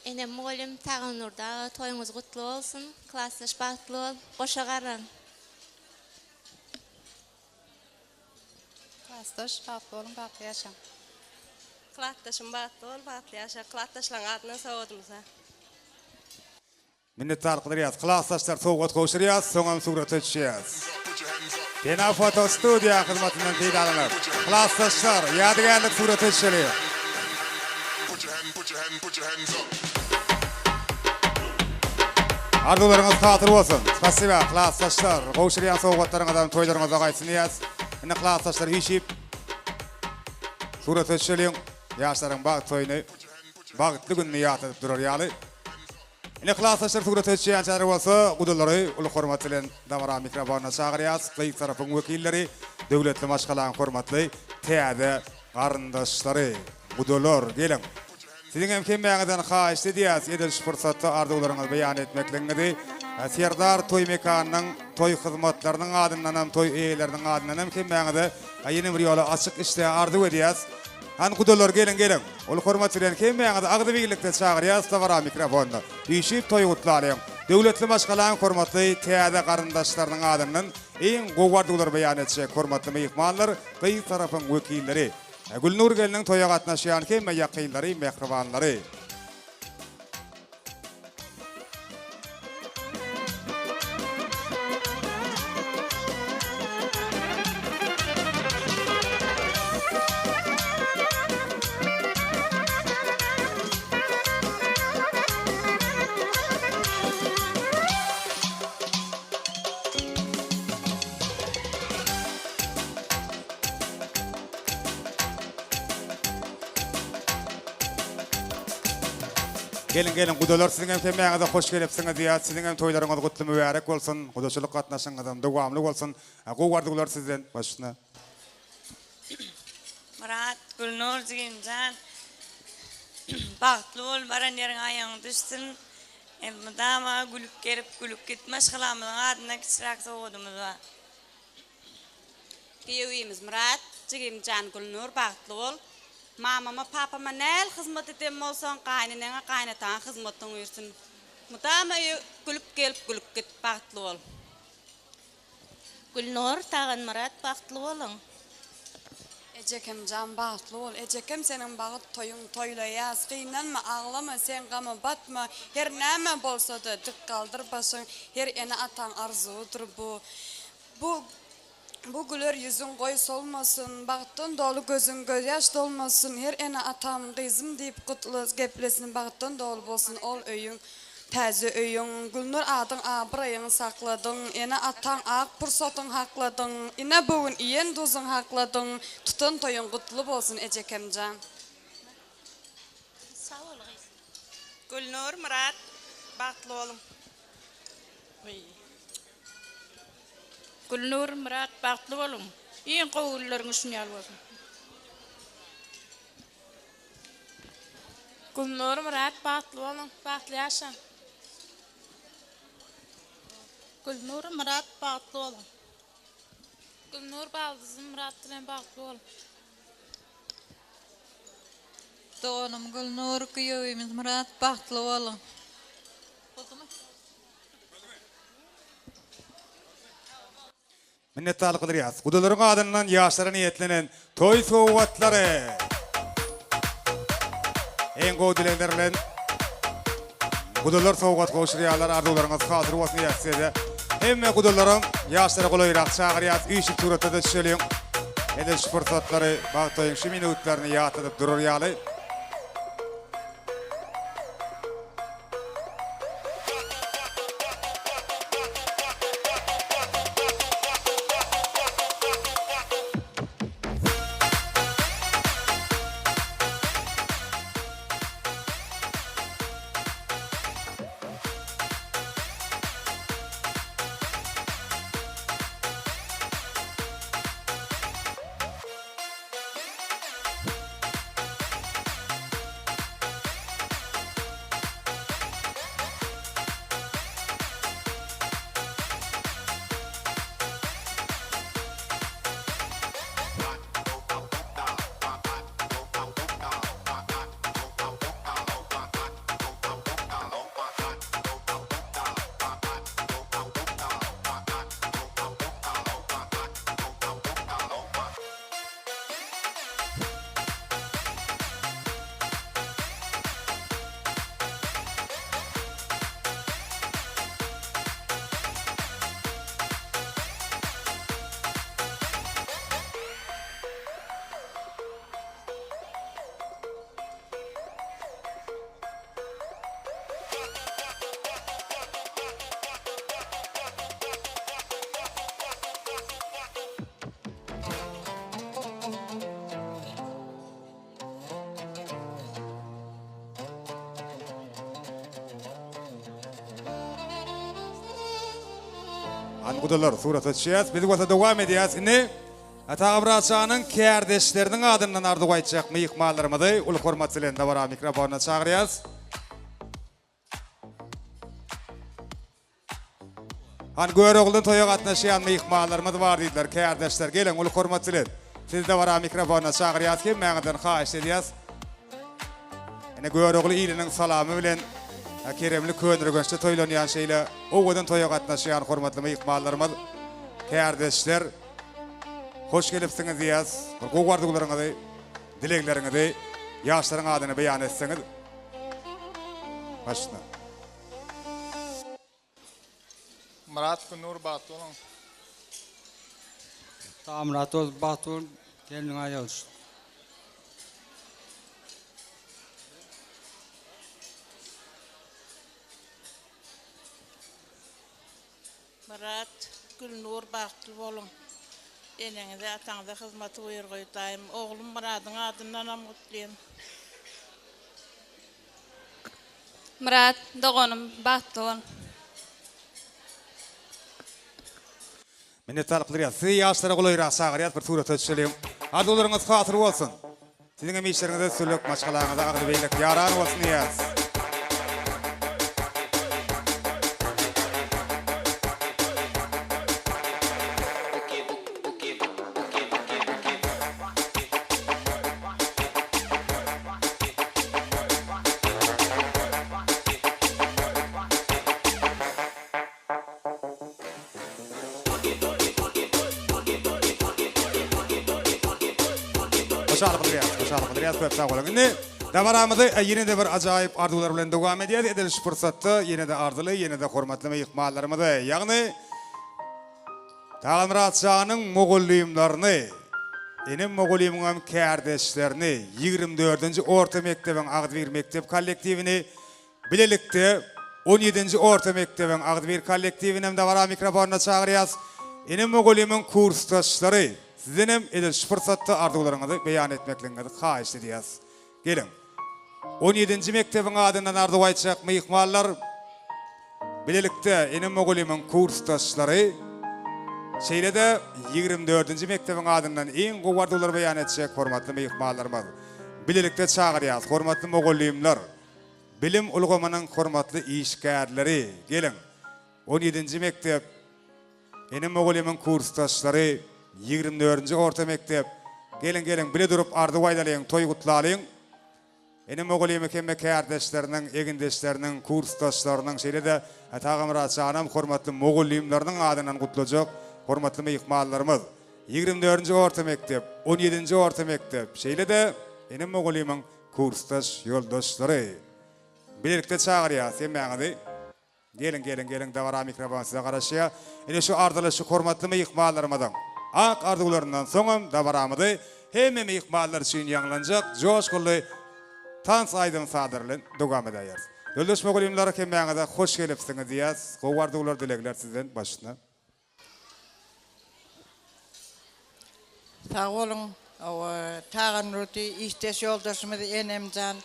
Enem mugallym Tagandurdy aga toýuňyz gutly bolsun, klasdaş bagtly bol, goşa garraň. Klasdaş bagtly boluň bagtly ýaşaň. Klasdaşym bagtly bol, bagtly ýaşa. Klasdaşlaň adyndan sowgadymyza. Minnetdarlyk bildirýäs. Klasdaşlar sowgat gowşurýas, soňam surata düşýäs. Pena foto studiýa hyzmatyndan peýdalanyp, klasdaşlar ýadygärlik surata düşeli. Arzuwlaryňyz hasyl bolsun. Spasiba, klasdaşlar. Gowşurýan sowgatlaryňyzam toýlaryňyzda gaýtsyn diýýäs. Indi klasdaşlar üýşüp surata düşeliň. Ýaşlaryň bagt toýuny, bagtly gününi ýatladyp durar ýaly. Ine klasdaşlar surata düşýänçäler bolsa gudalary uly hormat bilen dabara mikrofonyna çagyrýas. Gyz tarapyň wekilleri, döwletli maşgalaň hormatly täze garyndaşlary, gudalar geliň. Siziň hem hemmäňizden haýyşt edýäs edil şu pursatda arzuwlaryňyzy beýan etmekligiňizi Serdar toý mekanynyň toý hyzmatlarynyň adyndanam toý eýeleriniň adyndanam hemmäňize ýene bir ýola açyk işdä arzuw edýäs. Hany gudalar geliň geliň. Uly hormat bilen hemmäňizi agzybirlikde çagyrýas dabara mikrofonyna. Üýşüp toý gutlalyň. Döwletli maşgalaň hormatly täze garyndaşlarynyň adyndan iň gowy arzuwlary beýan etjek hormatly myhmanlar, gyz tarapyň wekilleri. Gülnur gelniň toýa gatnaşýan hemme ýakynlary, mähribanlary. Geliň geliň gudalar siziňem hemmäňize hoş gelipsiňiz diýýäs siziňem toýlaryňyz gutly mübärek bolsun gudaçylyk gatnaşygyňyzam dowamly bolsun gowy arzuwlar sizden başyna. Myrat, Gülnur jigimjan bagtly bol baran ýeriňe aýagyň düşsün elmydama gülüp gelip gülüp git maşgalamyzyň adyndan kiçiräk sowgadymyz bar. Giýewimiz Myrat, jigimjan Gülnur bagtly bol. Mamama papama näl hyzmat eden bolsaň gaýyneneňe gaýynataňa hyzmatyň üýrsün. Mydama öýe gülüp gelip gülüp git bagtly bol. Gülnur, Taganmyrat bagtly boluň. Ejekemjan bagtly bol ejekem seniň bagyt toýuň toýlaýas gynanma aglama sen gama batma her näme bolsada dik galdyr başyň her ene ataň arzuwydyr bu bu bu güler ýüzüň goý solmasyn bagtdan doly gözüň gözýaş dolmasyn her ene atam gyzym diýip gutly geplesin bagtdan doly bolsun ol öýüň Täze öýüň, Gülnur adyň abraýyň sakladyň, ene-ataň ak pursatyň hakladyň, ine bu gün iýen duzuň hakladyň, tutan toýuň gutly bolsun ejekemjan. Sag bol gyz. Gülnur, Myrat bagtly boluň. Gülnur, Myrat bagtly boluň. Iň gowy günleriňiz şun ýaly bolsun. Gülnur Myrat bagtly boluň bagtly ýaşaň. Gülnur Myrat bagtly boluň. Gülnur baldyzym Myrat bilen bagtly bol. Doganym Gülnur güýewimiz Myrat bagtly boluň. Boldumy? Minnetdarlyk bildirýäris. Gudalaryň adyndan ýaşlara niýetlenen toý sowgatlary. Iň gowy dilegler bilen gudalar sowgat gowşurýarlar. Arzuwlaryňyz hasyl bolsun diýýäris size. Hemme gudalaram ýaşlara golaýrak çagyrýarys. Üýşüp surata-da düşeliň. Edil şu pursatlary, bagt toýuň şu minutlaryny ýatladyp durar ýaly. Hany gudalar surata düşýäs. Biz bolsa dowam edýäs. Indi Tagamyrat janyň kärdeşleriniň adyndan arzuw aýtjak myhmanlarymyzy uly hormat bilen dabara mikrofonyna çagyrýas. Hany Göroglydan toýa gatnaşýan myhmanlarymyz bar diýdiler, kärdeşler geliň uly hormat bilen sizi dabara mikrofonyna çagyrýas, hemmäňizden haýyşt edýäs. Ine Görogly iliniň salamy bilen Keremli Köneürgençde toýlanýan şeýle owadan toýa gatnaşýan hormatly myhmanlarymyz, kärdeşler hoş gelipsiňiz diýýäs. Bir gowy arzuwlaryňyzy, dilegleriňizi ýaşlaryň adyna beýan etseňiz. Başla. Myrat Günnur bagtly boluň. Tagamyrat dost bagtly bol gelniň aýagy düşsün. Myrat, Gülnur bagtly boluň. Eneňize ataňyza hyzmaty buýurgaý daýym. Oglum Myradyň adyndanam gutlyn. Myrat doganym bagtly bol. Minnetdarlyk bildirýäs. Sizi ýaşlara golaýrak çagyrýas bir surata düşeliň. Arzuwlaryňyz hasyl bolsun. Siziň hem işleriňizde üstünlik, maşgalaňyza agzybirlik ýaran bolsun diýýäris. Hoşallyk bildirýäris, hoşallyk bildirýäris, köp sag boluň. Indi dabaramyzy ýene-de bir ajaýyp arzuwlar bilen dowam edýäris. Edil şu pursatda ýene-de arzyly, ýene-de hormatly myhmanlarymyzy, ýagny Tagamyrat janyň mugallymlaryny, enem mugallymyňam kärdeşlerini, 24-nji orta mekdebiň agzybir mekdep kollektiwini Bilelikde on ýedinji orta mekdebiň agzybir kollektiwinem dabara mikrofonyna çagyrýas. Ene mugallymyň kursdaşlary, sizdenem edil şu pursatda arzuwlaryňyzy beýan etmekligiňizi haýyşt edýäs. Geliň. On ýedinji mekdebiň adyndan arzuw aýtjak myhmanlar, bilelikde ene mugallymyň kursdaşlary, şeýle-de ýigrimi dördünji mekdebiň adyndan iň gowy arzuwlary beýan etjek hormatly myhmanlarymyz. Bilelikde çagyrýas, hormatly mugallymlar! Bilim ulgamynyň hormatly işgärleri, geliň! On ýedinji mekdep, ene mugallymyň kursdaşlary, ýigrimi dördünji orta mekdep, geliň, geliň, bile durup arzuw aýdalyň, toý gutlalyň! Ene mugallymy hemme kärdeşleriniň, egindeşleriniň, kursdaşlarynyň, şeýle-de Tagamyrat janam hormatly mugallymlarynyň adyndan gutlajak hormatly myhmanlarymyz, ýigrimi dördünji orta mekdep, on ýedinji orta mekdep, şeýle-de ene mugallymyň Kursdaş ýoldaşlary bilelikde çagyrýas hemmäňizi. Geliň geliň geliň dabara mikrofon size garaşýar. Ine şu arzyly şu hormatly myhmanlarymyzyň ak arzuwlaryndan soňam dabaramyzy hemme myhmanlar üçin ýaňlanjak joşgunly tans aýdym sazlary bilen dowam edäýeris. Ýoldaş mugallymlar hemmäňize hoş gelipsiňiz diýýäs. Gowy arzuwlar dilegler sizden başyna. Sag boluň. Hawa, Taganrudy işdeş ýoldaşymyz enemjan.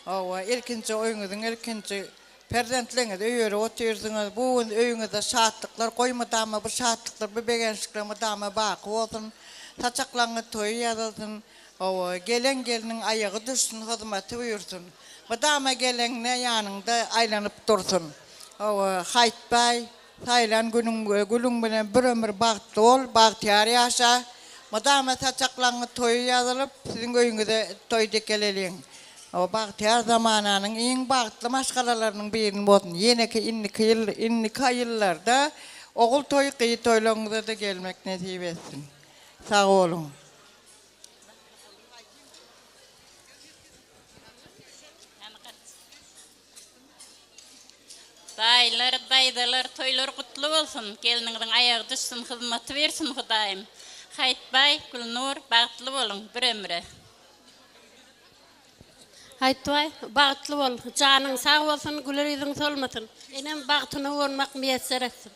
Hawa, ilkinji oýuňyzyň ilkinji perzentleňizi öýerip otyrsyňyz. Bu gün öýüňizde şatlyklar goý mydama bu şatlyklar, bu begençlikler mydama baky bolsun. Saçaklaryňyz toýy ýazylsyn. Hawa, gelen gelniň aýagy düşsün, hyzmaty buýursyn. Mydama geleňde ýanyňda aýlanyp dursun. Hawa, Haýtbaý, Saýlan günüň we gülüň bilen bir ömür bagtly bol, bagtyýar ýaşa. Mydama saçaklaňňy toýy ýazylyp, siziň öýüňize toý dekeleliň. O bagtyýar zamananyň iň bagtly maşgalalarynyň birini bolsun. Ýeneki indiki ýyl, indiki ýyllarda ogul toýy, gyz toýlaryňyza-da gelmek nesip etsin. Sag boluň. Daýylar, daýzalar toýlar gutly bolsun, gelniňiziň aýagy düşsün, hyzmaty bersin Hudaýym. Haýytbaý, Gülnur, bagtly boluň, bir ömre. Haýytbaý, bagtly bol, janyň sag bolsun, güler ýüzüň solmasyn. Enem bagtyna guwanmak miýesser etsin.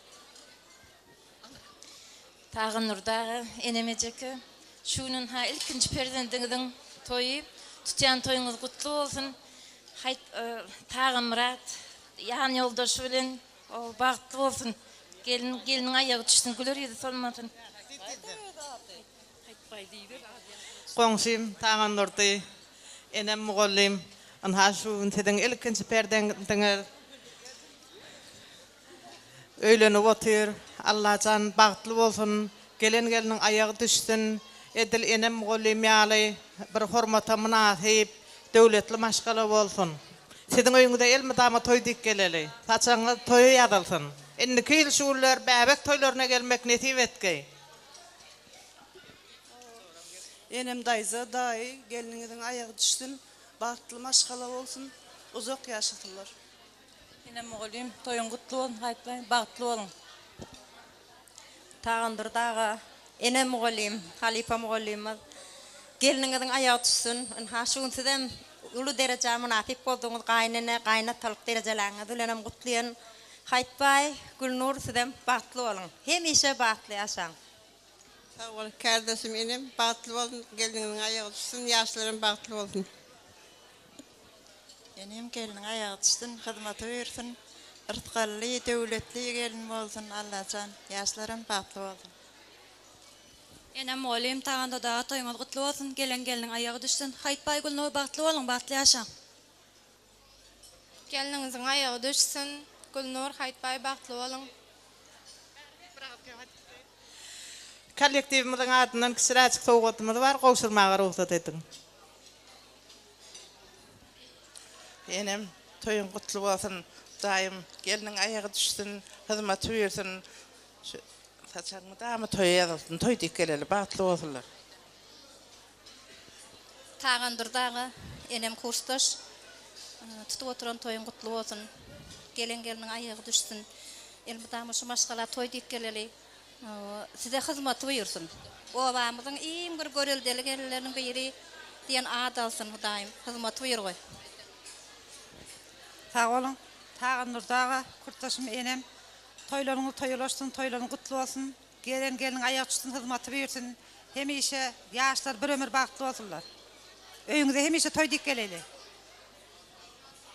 Tagannurdy aga, enem ejeke, şu gün ynha ilkinji perzendiňiziň toýy, tutýan toýuňyz gutly bolsun. Haýt Taganmyrat ýan ýoldaşy bilen bagtly bolsun. Gelin geliniň aýagy düşsün, güler ýüzi solmasyn. Goňşym Tagandurdy, enem mugallym, ynha şu gün siziň ilkinji perzendiňiz öýlenip otyr. Allajan bagtly bolsun, gelen gelniň aýagy düşsün, edil enem mugallym ýaly bir hormata mynasyp, döwletli maşgala bolsun. Siziň öýüňize elmydama toý diýip geleli. Saçagyňyz toýa ýazylsyn. Indiki ýyl şu günler bäbek toýlaryna gelmek nesip etgeý. Enem daýza, daýy, gelniňiziň aýagy düşsün, bagtly maşgala bolsun, uzak ýaşasynlar. Enem mugallym, toýuň gutly bolsun Haýytbaý, bagtly boluň. Tagandurdy aga, Ene mugallym, halypa mugallymymyz. Gelniňiziň aýagy düşsün. Ynha, şu gün sizem uly derejä mynasyp bolduňyz, gaýynene, gaýynatalyk derejeleňiz bilenem gutlaýan. Haýytbaý, Gülnur sizem bagtly boluň. Hemişe bagtly ýaşaň. Sag bol, kärdeşim, enem bagtly bolsun, gelniňiziň aýagy düşsün, ýaşlaram bagtly bolsun. Enem gelniň aýagy düşsün, hyzmaty buýursyn, yrsgally, döwletli gelin bolsun Allajan, ýaşlaram bagtly bolsun. Enem mugallym Tagan dodaga toýuňyz gutly bolsun gelen gelniň aýagy düşsün Haýytbaý Gülnur bagtly boluň bagtly ýaşaň. Gelniňiziň aýagy düşsün Gülnur Haýytbaý bagtly boluň. Kollektiwimiziň adyndan kiçiräjik sowgadymyz bar, gowşurmaga rugsat ediň. Enem, toýuň gutly bolsun, Hudaýym gelniň aýagy düşsün, hyzmaty buýursyn. Şu saçagyň mydama toýa ýazylsyn, toý diýip geleli, bagtly bolsunlar. Tagandurdy aga, enem kursdaş. Tutup oturan toýuň gutly bolsun. Gelen gelniň aýagy düşsün. Elmydama şu maşgala toý diýip geleli. Size hyzmaty buýursyn. Obamyzyň iň bir göreldeli gelinleriniň biri diýen at alsyn Hudaýym. Hyzmaty buýurgaý. Sag boluň. Tagandurdy aga, kurtdaşym enem. Toýlaryňyz toýalaşsyn, toýlaryňyz gutly bolsun. Gelen gelniň aýagy tutsun hyzmaty buýursyn. Hemişe ýaşlar bir ömür bagtly bolsunlar. Öýüňize hemişe toý diýip geleýli.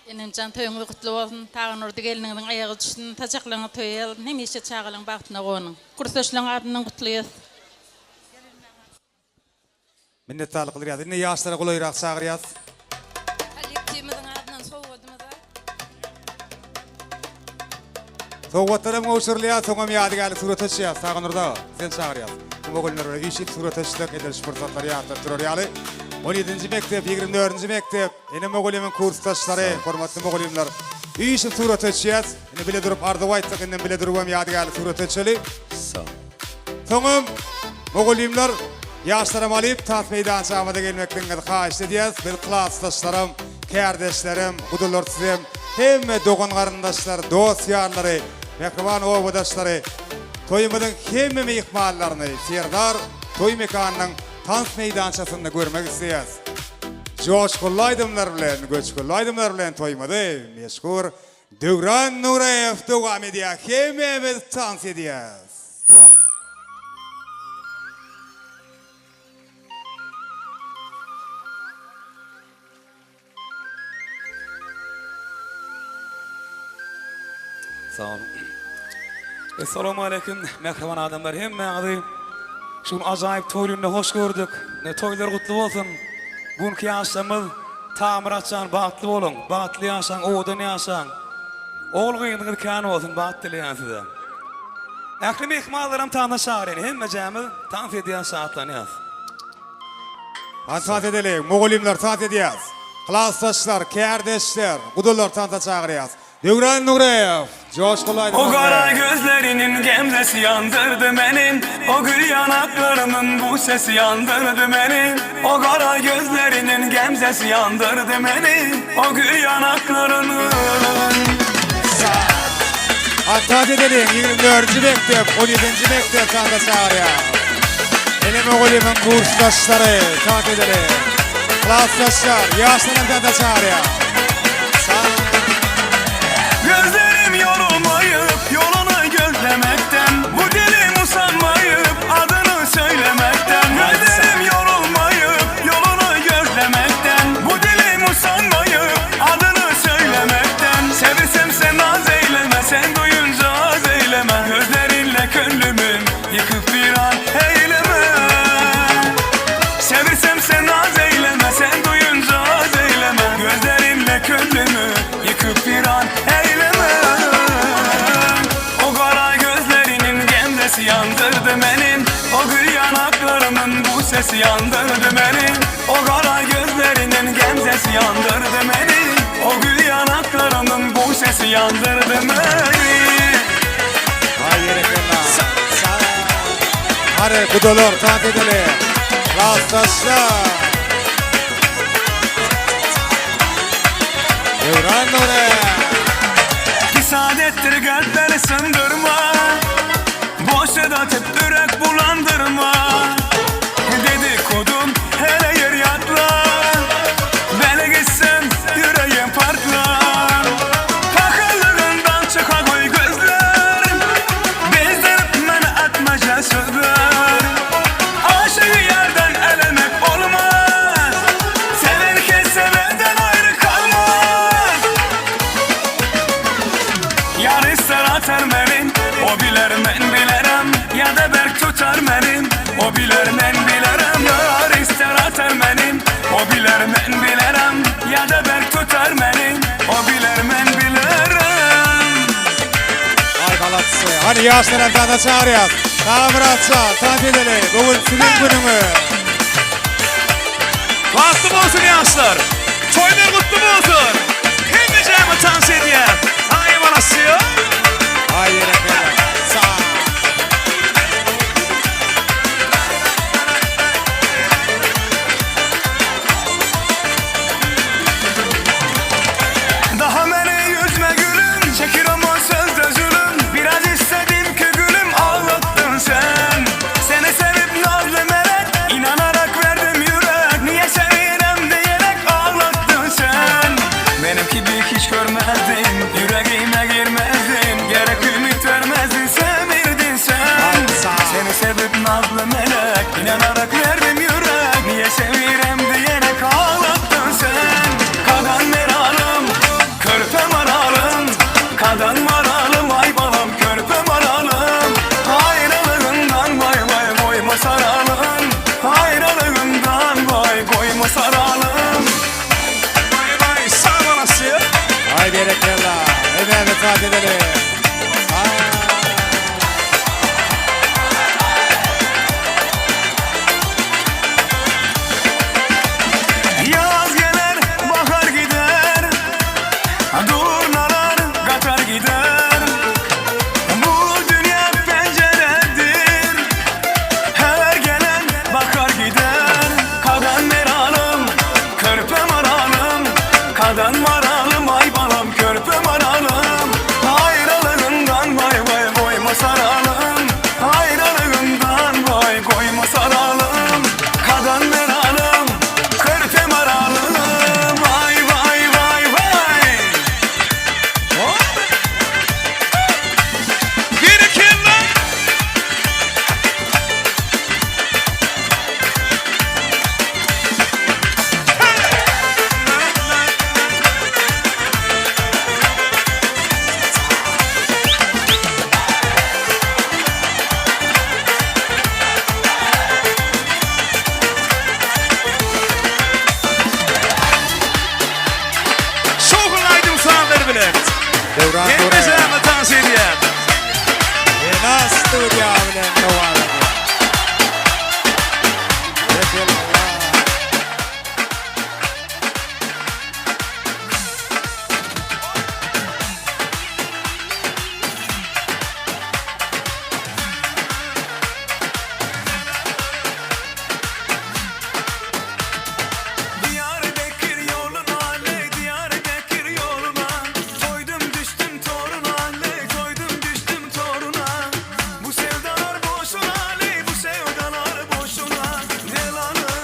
Enemjan toýuňyz gutly bolsun Taganurdy gelniňiziň aýagy düşsün saçaklaryňyz toýa ýazylsyn hemişe çagalaň bagtyna gonyň. Kursdaşlaň adyndan gutlaýas. Minnetdarlyk bildirýäs. Indi ýaşlary golaýrak çagyrýas. Kollektiwimiziň adyndan sowgadymyz bar. Sowgatlar hem gowşurylýar, soňam ýadygärlik surata düşýäs. Taganurdy aga, seni çagyrýas. Bu mugallymlar bilen üýşüp surata düşsek, edil şu pursatlary ýatlap durar ýaly. On ýedinji mekdep, 24-nji mekdep, ene mugallymyň kursdaşlary, hormatly mugallymlar. Üýşüp surata düşýäs. Indi bile durup arzuw aýtsak, indem bile durubam ýadygärlik surata düşeli. Sag. Soňam mugallymlar ýaşlaram alyp tans meýdançamyza gelmekligiňizi haýyşt edýäs. Biz klasdaşlaram, kärdeşlerim, gudalar sizem, hemme dogan-garyndaşlar, dost-ýarlary, mähriban obadaşlary, toýumyzyň hemme myhmanlaryny Serdar toý mekanynyň tans meýdançasynda görmek isleýäs. Joşgunly aýdymlar bilen, göçgünli aýdymlar bilen toýumyzy meşhur Döwran Nuraýew dowam edýär hemmämiz tans edýäs. Sag boluň. Essalawmaleýkim mähriban adamlar hemmäňizi şu gün ajaýyp toý gününde hoş gördük. Toýlar gutly bolsun. Bu günki ýaşlarymyz Tamyratjan bagtly boluň, bagtly ýaşaň, owadan ýaşaň. Ogul gyzyňyz kän bolsun, bagt dileýän size. Ähli myhmanlaram tansa çagyrýan, hemmejämiz tans edýäs, şatlanýas. Hany tans edeliň, mugallymlar tans edýäs. Klasdaşlar, kärdeşler, gudalar tansa çagyrýas. Döwran Nuryýew, joşguly aýdymlar O gara gözleriniň gemzesi ýandyrdy meni O gül ýanaklarymyň bu sesi ýandyrdy meni O gara gözleriniň gemzesi ýandyrdy meni O gül ýanaklarymyň Hatda dedeliň, 24-nji mekdep, 17-nji mekdep tansa çagyrýar. Ene mugallymyň kursdaşlary, tans edeliň. Klasdaşlar, ýaşlaram tansa çagyrýar. Gözlerim yorulmayıp yolunu gözlemekten Bu dilim usanmayıp adını söylemekten Gözlerim yorulmayıp yolunu gözlemekten Bu dilim usanmayıp adını söylemekten Sevirsem sen naz eyleme sen duyunca az eyleme Gözlerim. Gönlümü yıkıp viran eyleme O kara gözlerinin gemzesi yandırdı benim O gül yanaklarının bu sesi yandırdı beni O kara gözlerinin gemzesi yandırdı beni O gül yanaklarının bu sesi yandırdı beni Ay berekella. Hany gudalar tans edeli. Klasdaşlar. Döwran Nury. Pis adettir kalpleri sındırma Boş atıp ürek bulandırma Dedikodum hele yer yatla Beni gitsem yüreğim partlar Pakallığından çıka koy gözler Bezdirip beni atmaca sözler Aşığı yerden elemek olmaz Severken sevenden ayrı kalmaz Yar ister atar benim O biler men bilerem Ya da berk tutar benim O biler men bilerem Yar ister atar benim O biler men bilerem Ya da berk tutar benim O biler men bilerem Ay galatsy. Hany ýaşlaram tansa çagyrýas. Tamyratjan, tans edeli. Bu gün siziň günüňiz. Bagtly bolsun ýaşlar. Toýlar gutly bolsun. Hemmejämi tans edýär. Aý balasy. Aý berekella. Sag. Daha beni üzme gülüm Çekir ama sözde zulüm Biraz istedim ki gülüm Ağlattın sen Seni sevip nazlı melek İnanarak verdim yürek Niye sevirem diyerek ağlattın sen Benim gibi hiç görmezdin Yüreğime girmezdin Gerek ümit vermezdin Sevirdin sen Seni sevip nazlı melek İnanarak verdim yürek Niye sevirem diyerek ağlattın sen Kadan meralım Körpe maralım Kadan maralım Ay balam körpe maralım Ayrılığından vay vay koyma saralım Ayrılığından vay koyma saralım Vay vay sag balasy. Ay berekella. Hemmämiz tans edeli. Yaz gelir, bahar gider Durnalar kaçar gider Bu dünya penceredir Her gelen bakar gider Kadan meralım, körpe maralım Kadan maralım, ay balam körpe maralım Ayrılığından vay vay koyma saralım Ayrılığından vay koyma saralım Kadan meralım, körpe maralım Vay vay vay vay Berekella. Şowhunly aýdym sazlar bilen. Döwran Nury. Hemmejämi tans edýär. Ena studiýa bilen dowam edýär. Berekella. Diyarbakır yoluna ley Diyarbakır yoluna Toydum düştüm toruna ley Toydum düştüm toruna Bu sevdalar boşuna ley Bu sevdalar boşuna Lelanı.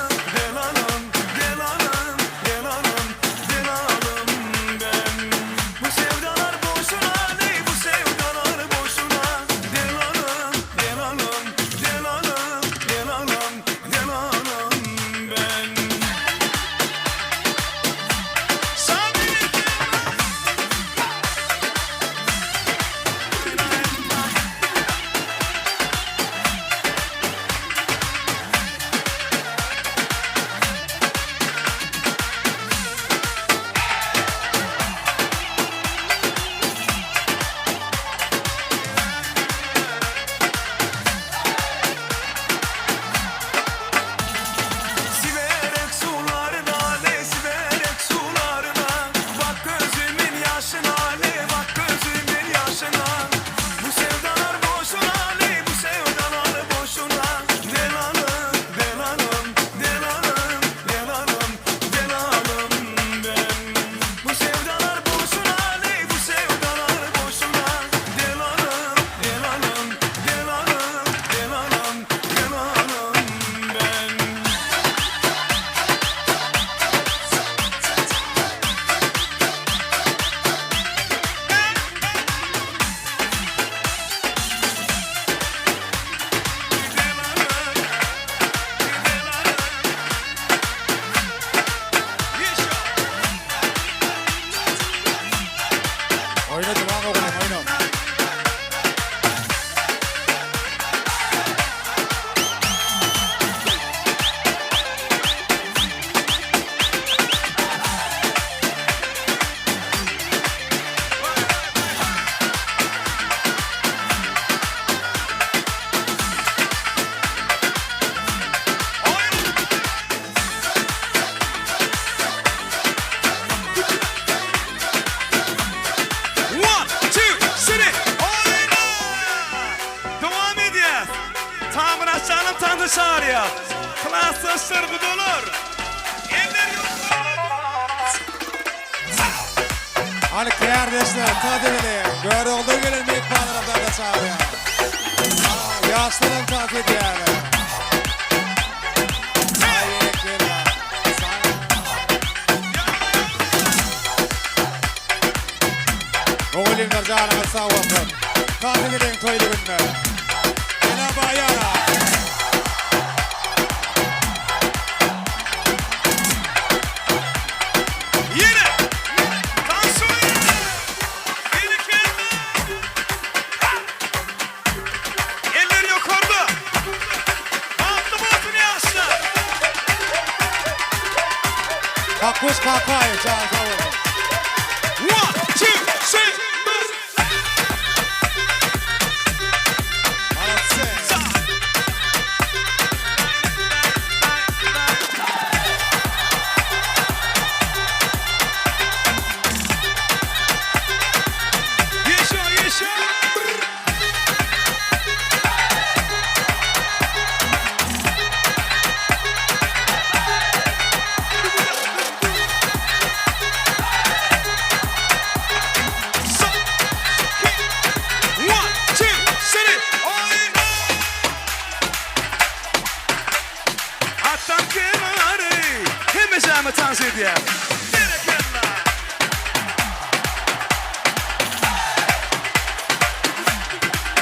Gudalarymyzy çagyrýas. Klasdaşlar gudalar. Eller ýokary. Hany kärdeşler, tans edeliň. Görogludan gelen myhmanlaram tansa çagyrýar. Ýaşlaram tans edýärler. Aý berekella. Mugallymlar janyňyz sag bolsun. Tans edeliň toýly günde. Jenap Aýara. Ýene! Tans oýny! Berekella! Ha! Eller ýokarda! Bagtly bolsun ýaşlar! Kakguş Kakaýew janyň sag bolsun. One, two, three, Ýeşo, ýeşo! One, two, three, oýna! Atdan kenary, hemmeşäme tans edýär. Berekella!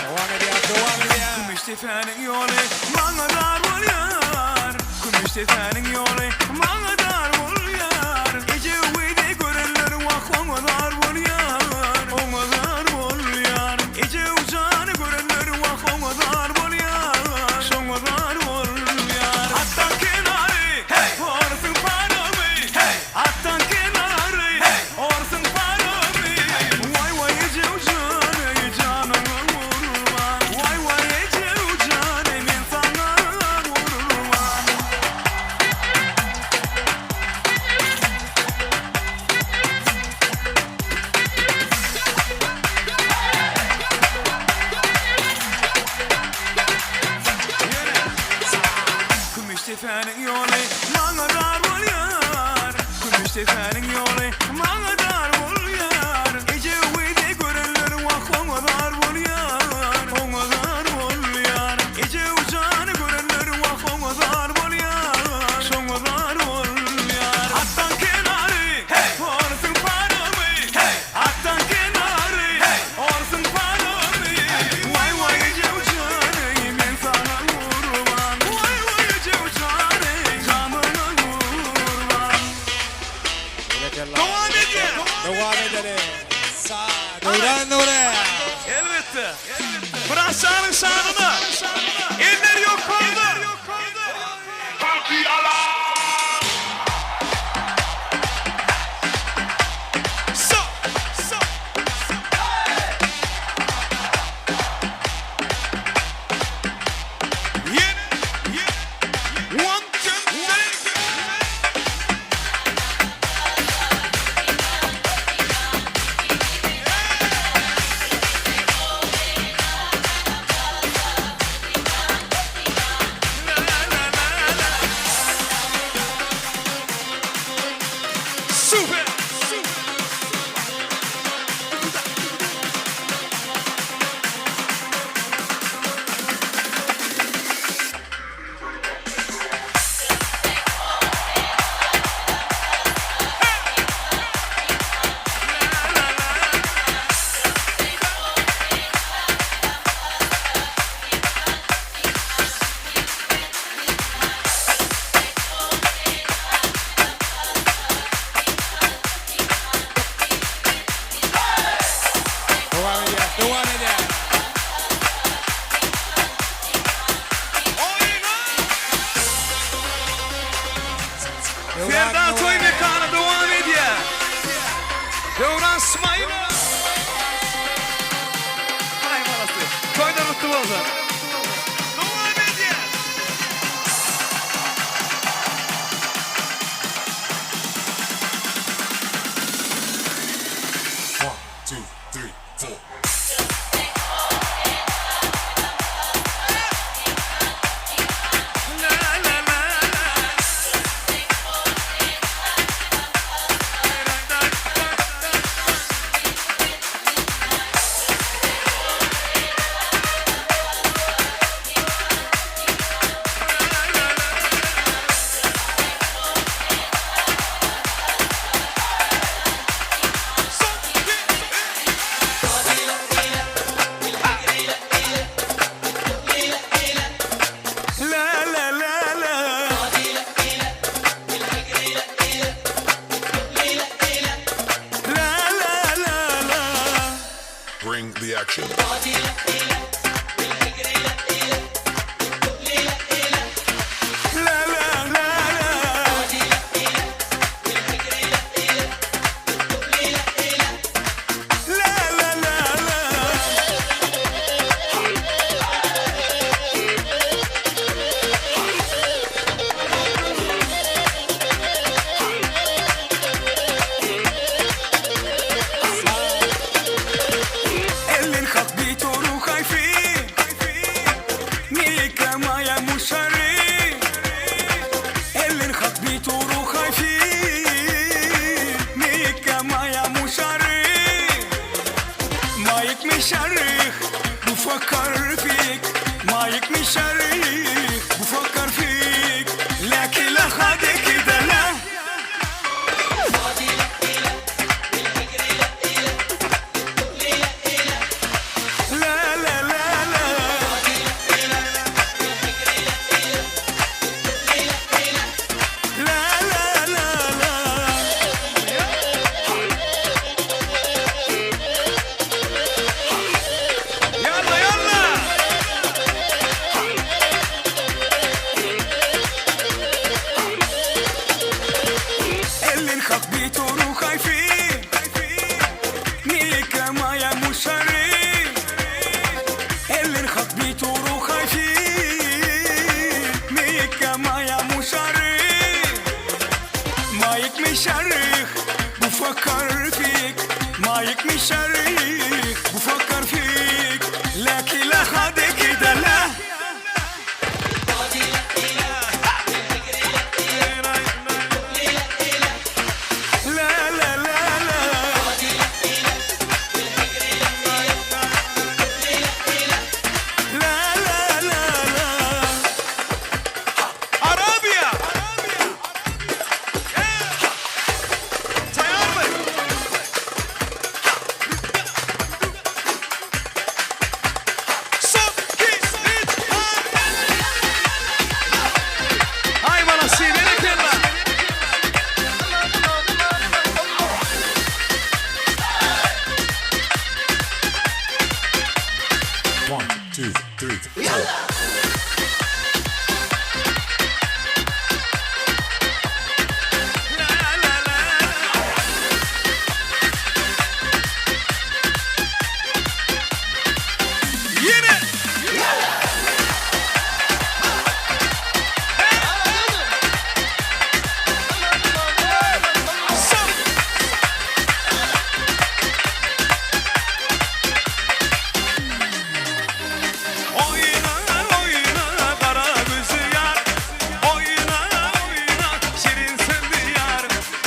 Dowam edýär, dowam edýär. Kümüşdepäniň ýoly maňa dar bolýar, Kümüşdepäniň ýoly maňa dar bolýar. Ejewidi görenler wah oňa zar bolýar, oňa zar bolýar. Ejewjany görenler wah oňa zar bolýar, şoňa zar bolýar. Atdan kenary, heý, orsuň paromy, heý, atdan kenary, heý, orsuň paromy. Waý, waý, Ejewjan, eý, janyňa gurban. Waý, waý, Ejewjan, eý, men saňa gurban. Kümüşdepäniň ýoly maňa dar bolýar, Kümüşdepäniň ýoly maňa dar bolýar. Ejewidi görenler wah oňa zar bolýar, oňa zar bolýar. Ejewjany görenler wah oňa zar bolýar, şoňa zar bolýar. Atdan kenary, heý, orsuň paromy, heý, atdan kenary, heý, orsuň paromy. Waý, waý, Ejewjan, eý, men saňa gurban. Waý, waý, Ejewjan, eý, janyňa gurban. Berekella. Dowam edýär. Dowam edeli. Sa, döwran döwran. Elbetde. Myratjanyň şanyna eller ýokarda. Sa, sa, Ýene, ýene. One, two, three. Super! Dowam edýär, dowam edýär. Serdar toý mekany dowam edýär. Döwran Smailow. Aý balasy. Toýlar gutly bolsun. Dowam edýär. One, two, three, four. Reaction. اللي انخطبيتوا خايفين نيكا مايا مشري اللي انخطبيتوا خايفين نيكا مايا مشري مايك مشرخ بفكر فيك مايك مشرخ بفكر فيك لكن لا خدك كده لا. لا لا لا لا لا لا لا لا. يلا يلا. اللي انخطبيتوا خايفين نيكا مايا مشري اللي انخطبيتوا خايفين نيكا مايا مشري مايك مشرخ بفكر فيك مايك مشرخ بفكر فيك لكن لا خدك كده لا. لا لا لا لا لا لا لا لا. عربية هاي مناصير لك يلا. One, two, three, four. Oyna oyna kara gözü yar. Oyna oyna şirin sözlü yar.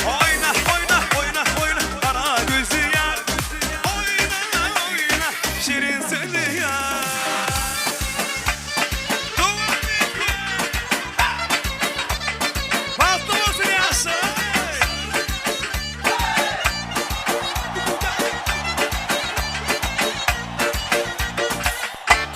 Oyna oyna oyna oyna kara gözü yar. Oyna oyna şirin sözlü yar. Bahtlı olsun yaşa.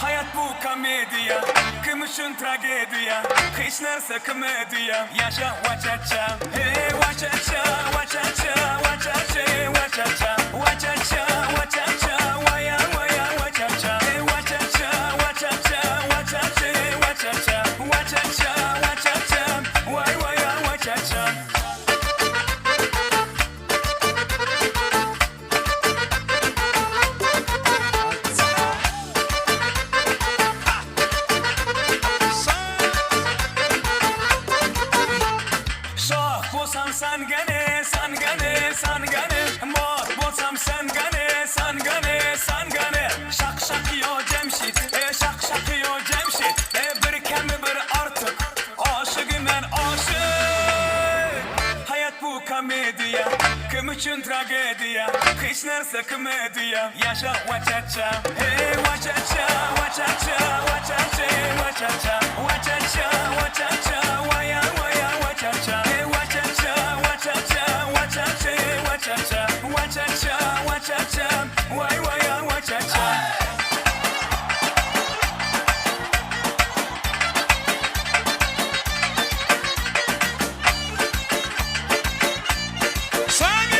Hayat bu komedya, kim üçün tragediya? Hiç narsa komediya. Yaşa vachacha, hey vachacha, vachacha, vachacha, vachacha, vachacha, vachacha, vaya vaya vachacha, hey vachacha, vachacha, vachacha, vachacha, vachacha, vachacha, vay vaya vachacha. Şah bolsam sen gene, sen gene, sen gene. Mor bolsam sen gene, sen gene, sen gene. Şak şak yo Cemşit, e şak şak yo Cemşit. E bir kemi bir artık, aşıkım ben aşık. Hayat bu komediya, kim üçün tragediya? Hiç narsa komediya. Yaşa vachacha, hey vachacha, vachacha, vachacha, vachacha, vachacha, vachacha, vaya vaya vachacha, hey vachacha, vachacha, vachacha, vachacha, vachacha, vachacha, vay vaya vachacha. Sen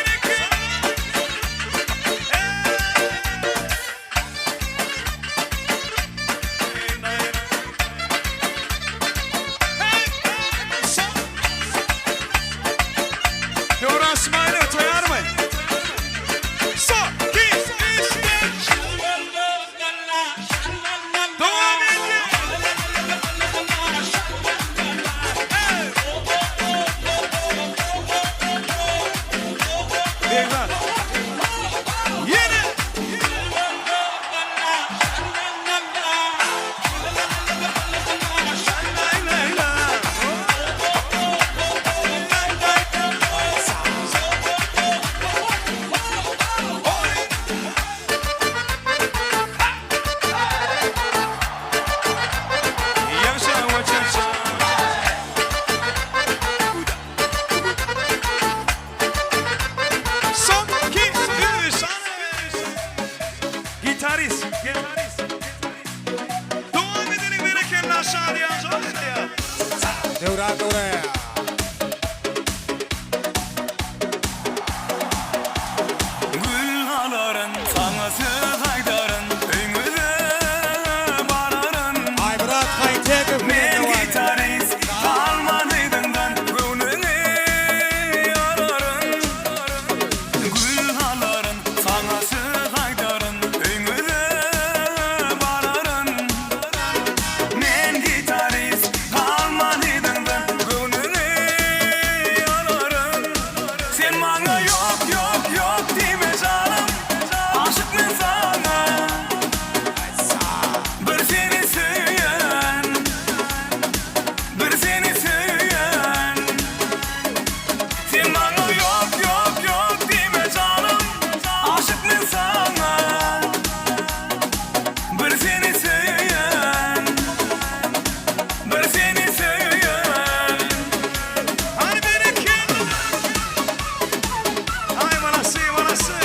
Biraz dogry. Gül alaryn, saňa söz aýdaryn, öýňüze bararyn. Aýmyrat Haýtekow bilen Men dowam edýär. gitarist, galman yzyňdan göwnüňi alaryn. Gül alaryn, saňa söz aýdaryn, öýňüze bararyn. Men gitarist, galman yzyňdan göwnüňi alaryn. Sen maňa ýok, ýok, ýok diýme janym, aşyk men saňa. Bir seni söýen, bir seni söýen. Sen maňa ýok, ýok, ýok diýme janym, aşyk men saňa. Bir seni söýen, bir seni söýen. Hany berekella! Aý manasy, manasy.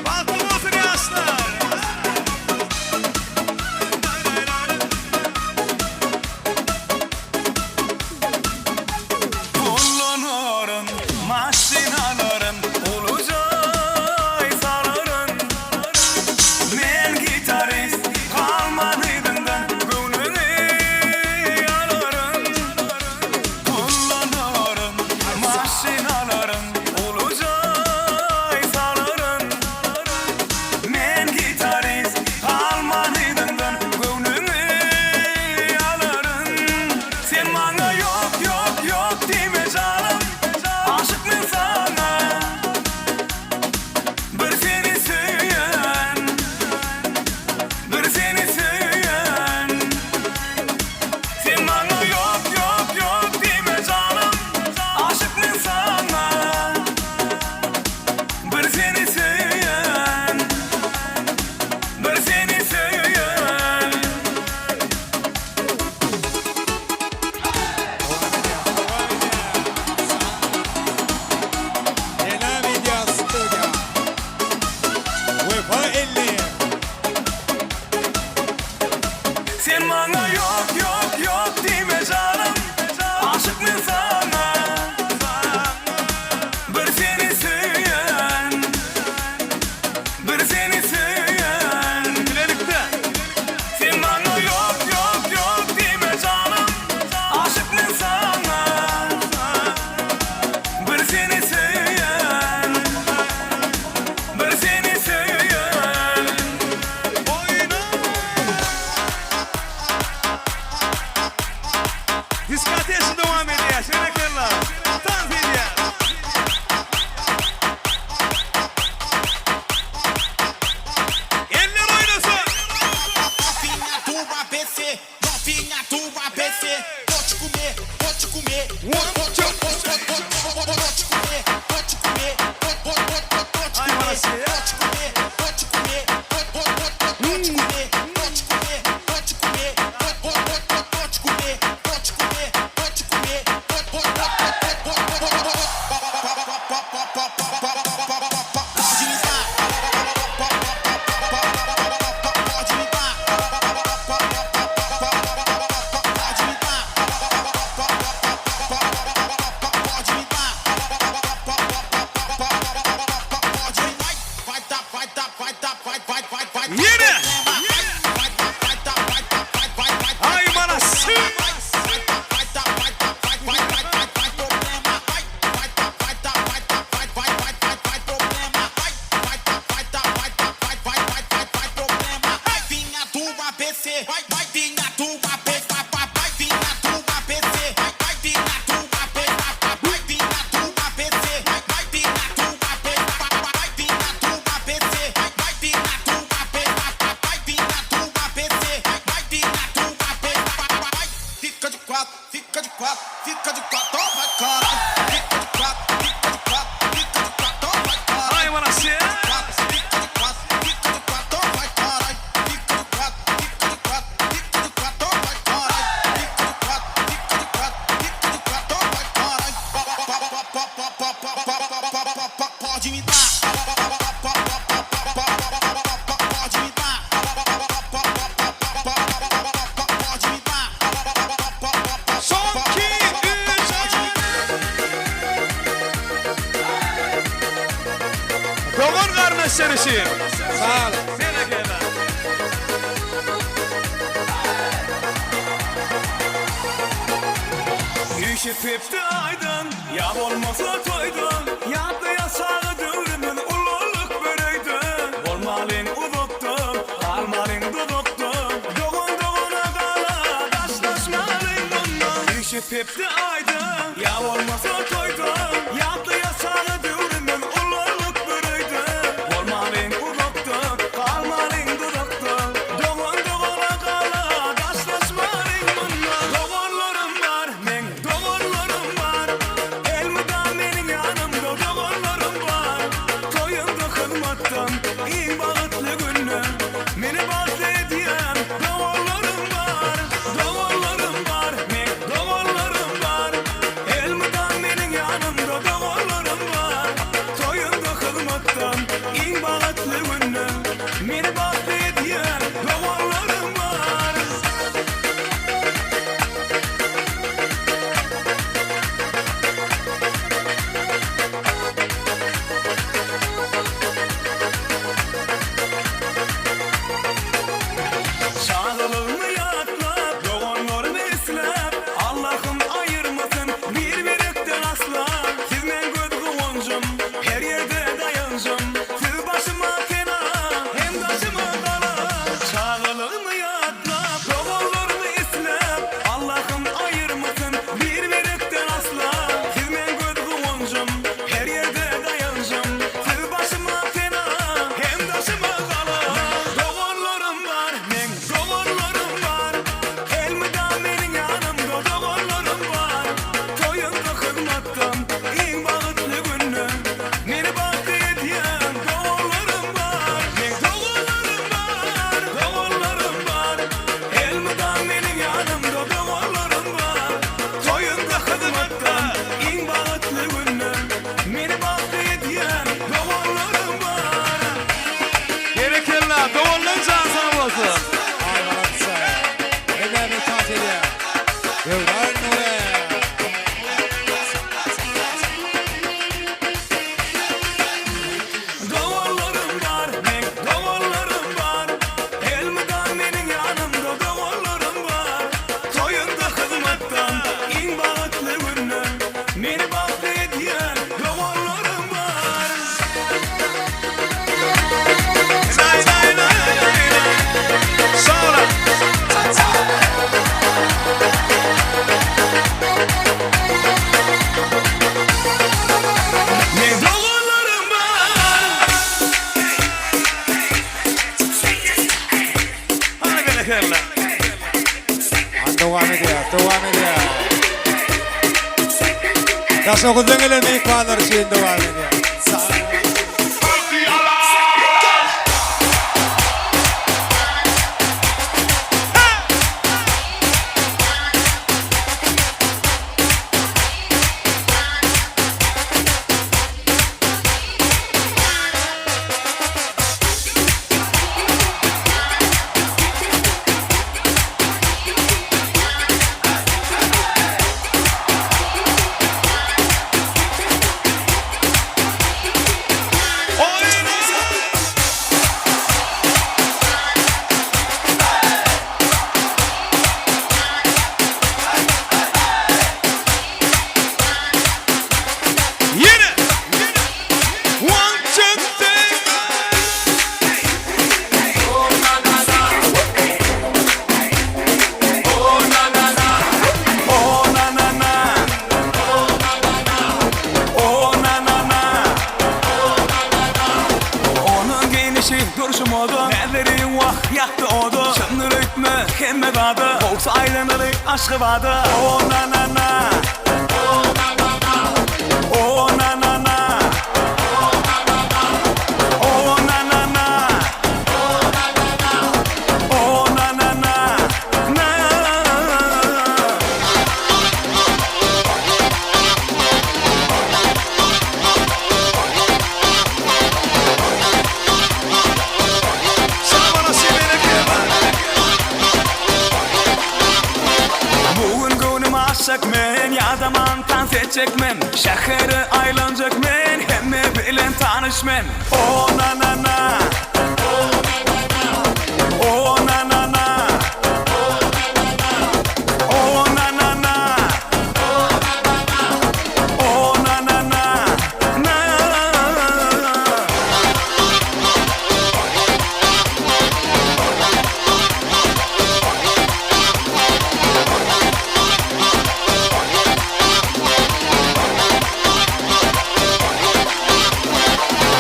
Bagtly bolsun ýaşlar. Kullanaryn, maşyn alaryn, uly jaý salaryn. Men gitarist, galman yzyňdan göwnüňi alaryn. Kullanaryn, maşyn alaryn, uly jaý salaryn. Men gitarist, galman yzyňdan göwnüňi alaryn. Sen maňa ýok, ýok, ýok diýme janym, aşyk men saňa. Bir seni söýen, bir seni söýen. Sen maňa ýok, ýok, ýok diýme janym, aşyk men saňa. Bir seni söýen, bir seni söýen. Ena Media Studio. Wepa 50. Sen maňa ýok, ýok, ýok diýme janym, aşyk men saňa. Bir seni söýen, bir seni söýen. Bilelikde. Sen maňa ýok, ýok, ýok diýme janym, aşyk men saňa. Bir seni söýen, bir seni söýen. Oýna! Diskoteşi dowam edýär. Berekella. Tans edýär. Eller oýnasyn. Novinha do ABC, novinha do ABC. Vou te comer, vou te comer. Vou, vou, vou, vou, vou, vou, vou, vou te comer, vou te comer. Vou, vou, vou, vou, vou te Aý comer, manasy. vou te comer, vou te comer. Vou, vou, vou, vou, vou te comer, vou te comer, vou te comer. Vou, vou, vou, vou, vou te comer, vou te comer, vou te comer. Vou, vou, vou, vou, vou, vou, vou, vou. Pode me dar, pode me dar, pode me dar, pode me dar, pode me vai, vai dar, vai dar, vai dar, vai, vai, vai, vai. Ýene. Vai dar, vai dar, vai dar, vai, vai, vai. Aý manasy. Vai dar, vai dar, vai dar, vai, vai, vai, vai, vai, problema. Vai, vai dar, vai dar, vai dar, vai, vai, vai, vai, vai, problema. Vai, vai dar, vai dar, vai dar, vai, vai, vai, vai, vai, problema. Vai vir a do ABC, vai, vai vir a do AB, vai, vai, vai vir a do ABC, vai, vai vir a do AB, vai, vai, vai vir a do ABC, vai, vai vir a do AB, vai, vai, vai vir a do ABC, vai, vai vir a do AB, vai, vai, vai vir a do ABC, vai, vai vir a do AB, vai, vai, vai. Fica de quatro, fica de quatro, fica de quatro, oh, vai caralho. Fica de quatro, fica de quatro, fica de quatro, oh, vai caralho. Aý manasy. Fica de quatro, fica de quatro, fica de quatro, oh, vai caralho. Fica de quatro, fica de quatro, garyndaşlar üçin. Sag boluň. Berekella. Üşüp hepde aýdan, ýa bolmasa toýdan, Ýatlaýas çaga döwrümiz ulalyk bir öýde. Bolmalyň uzakda, galmalyň duzakda, Dogan dogana gala, daşlaşmalyň mundan. Üşüp hepde aýdan, ýa bolmasa toýdan, Ýatlaýas çaga döwrümiz ulalyk bir öýde. Bolmalyň uzakda, galmalyň duzakda, Dogan dogana gala, daşlaşmalyň mundan. Doganlarym bar meň, doganlarym bar, Elmydam meniň ýanymda doganlarym bar. Toýumda hyzmatdan iň bagtly günde, Meni bagtly edýän doganlarym bar. Doganlarym bar meň, doganlarym bar, Elmydam meniň ýanymda doganlarym bar. Toýumda hyzmatdan iň bagtly günde, Meni bagtly edýän doganlarym bar. Çagalygymy ýatlap, doganlarymy isläp, Allahym aýyrmasyn bir-birekden asla. Siz meň göz guwanjym, her ýerde daýanjym, Siz başyma pena, hem daşyma gala. Çagalygymy ýatlap, doganlarymy isläp, Allahym aýyrmasyn bir-birekden asla. Siz meň göz guwanjym, her ýerde daýanjym, Siz başyma pena, hem daşyma gala. Doganlarym bar meň, doganlarym bar, Elmydam meniň ýanymda doganlarym bar. Toýumda hyzmatdan iň bagtly günde, Meni bagtly edýän doganlarym bar. Meň doganlarym bar, doganlarym bar, Elmydam meniň ýanymda doganlarym bar. Toýumda hyzmatdan iň bagtly günde, Meni bagtly edýän doganlarym bar. Berekella, doganlaň jany sag bolsun. Aý maladsa. Hemmämiz tans edýär. Döwran Nury. Doganlarym bar meň, doganlarym bar, Elmydam meniň ýanymda doganlarym bar. Toýunda hyzmatdan iň bagtly günde, Meni bagtly edýän doganlarym bar. Lay lay lay lay lay. Sag boluň. Meň doganlarym bar. Hany berekella. Hany dowam edýär, dowam edýär. Daşoguzdan gelen myhmanlar üçin dowam edýär. Ýene! One, two, three. Oh na na na. Oh na na na. Onuň geýnişi, durşy moda, Näzleri wah, ýakdy oda. Çyndyr öýtme, hemme zada, Gowsy aýlanaly Aşgabada. Oh na na na. Oh na na na. Oh na na na. Oh na na na. Na. Şabana şeberekella. Bu gün göwnüm aşak men, Ýadaman tans etjek men, Şähere aýlanjak men, Hemme. bilen tanyş men O na na na O na na na O na na na O na na na na.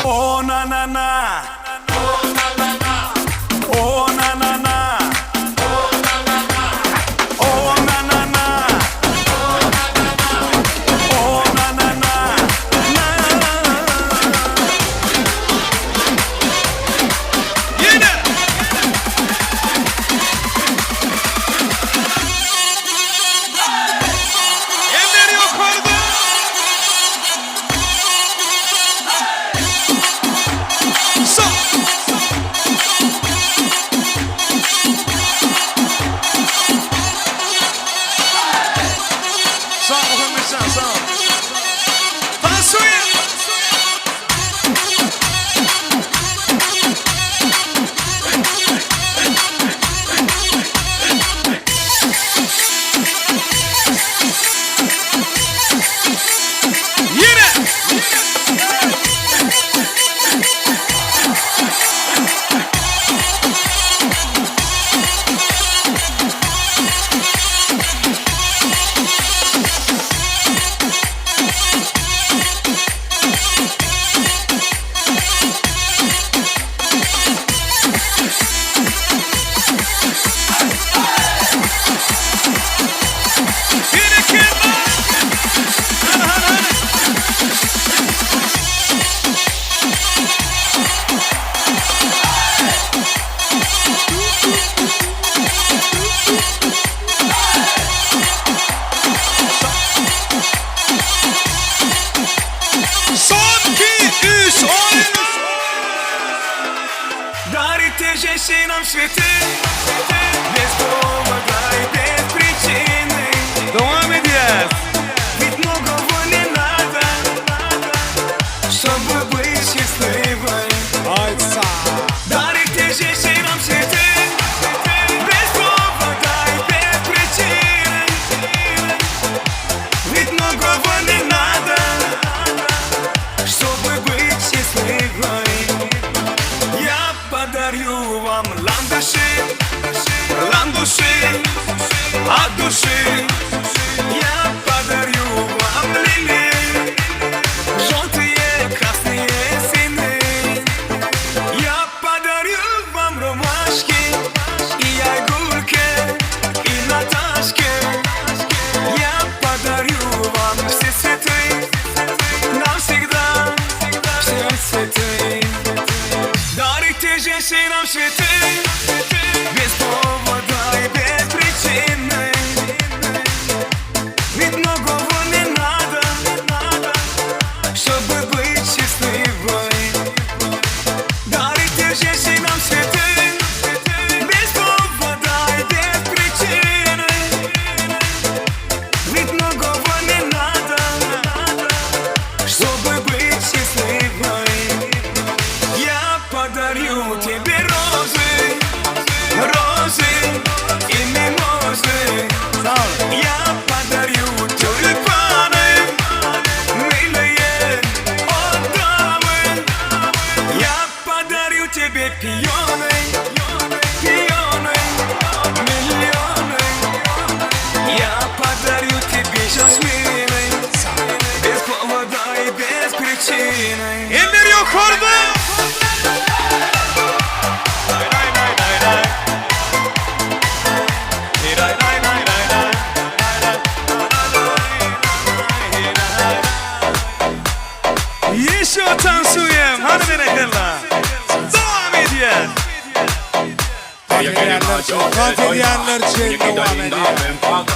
O na na na O na na na O na na na O na na na na. Yine. Eller yukarıda. Sağ. Sağ ol Muhammed sağ ol. Tansu'ya. Yine. Yine kim? Hadi hadi hadi. Son 2, 3, oyun. Дарите женщинам цветы Без повода и без причины Dowam edýäs. Ведь многого не надо Чтобы быть счастливой Дарите женщинам цветы Без повода и без причины Ведь многого не надо Чтобы быть счастливой Я подарю вам ландыши Ландыши от души Я подарю вам лилии Желтые, красные, синие Я подарю вам ромашки И айгульке, и Наташке Я подарю вам все цветы Навсегда все цветы Дарите женщинам цветы Без повода и без причины Ведь многого не надо Чтобы быть счастливой Дарите женщинам цветы Без повода и без причины Ведь многого не надо Чтобы быть счастливой Я подарю тебе розы Розы и мимозы Я подарю тюльпаны Милые от дамы Я подарю тебе пионы Пионы, миллионы Я подарю тебе жасмины Без повода и без причины Eller ýokarda. Еще tansujem. Hany berekella. Dowam edýäs. Dans edýänler üçin dowam edýär.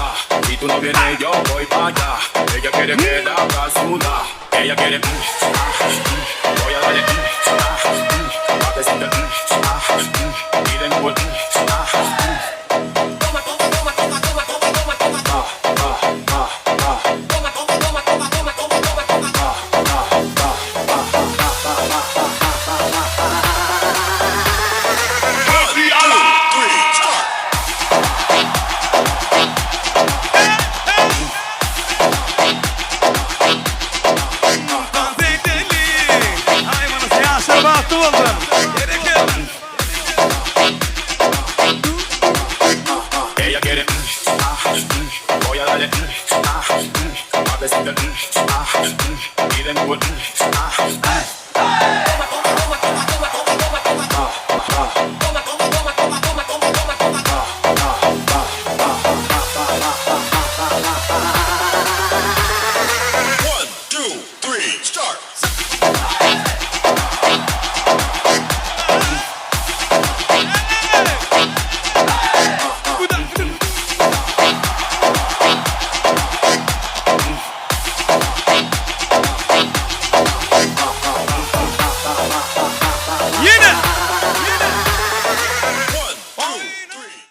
Si tú no vienes, yo voy pa' allá. Ella quiere que la haga sudar. Ella quiere, mm, ah, mm. voy a darle, mm, ah, mm.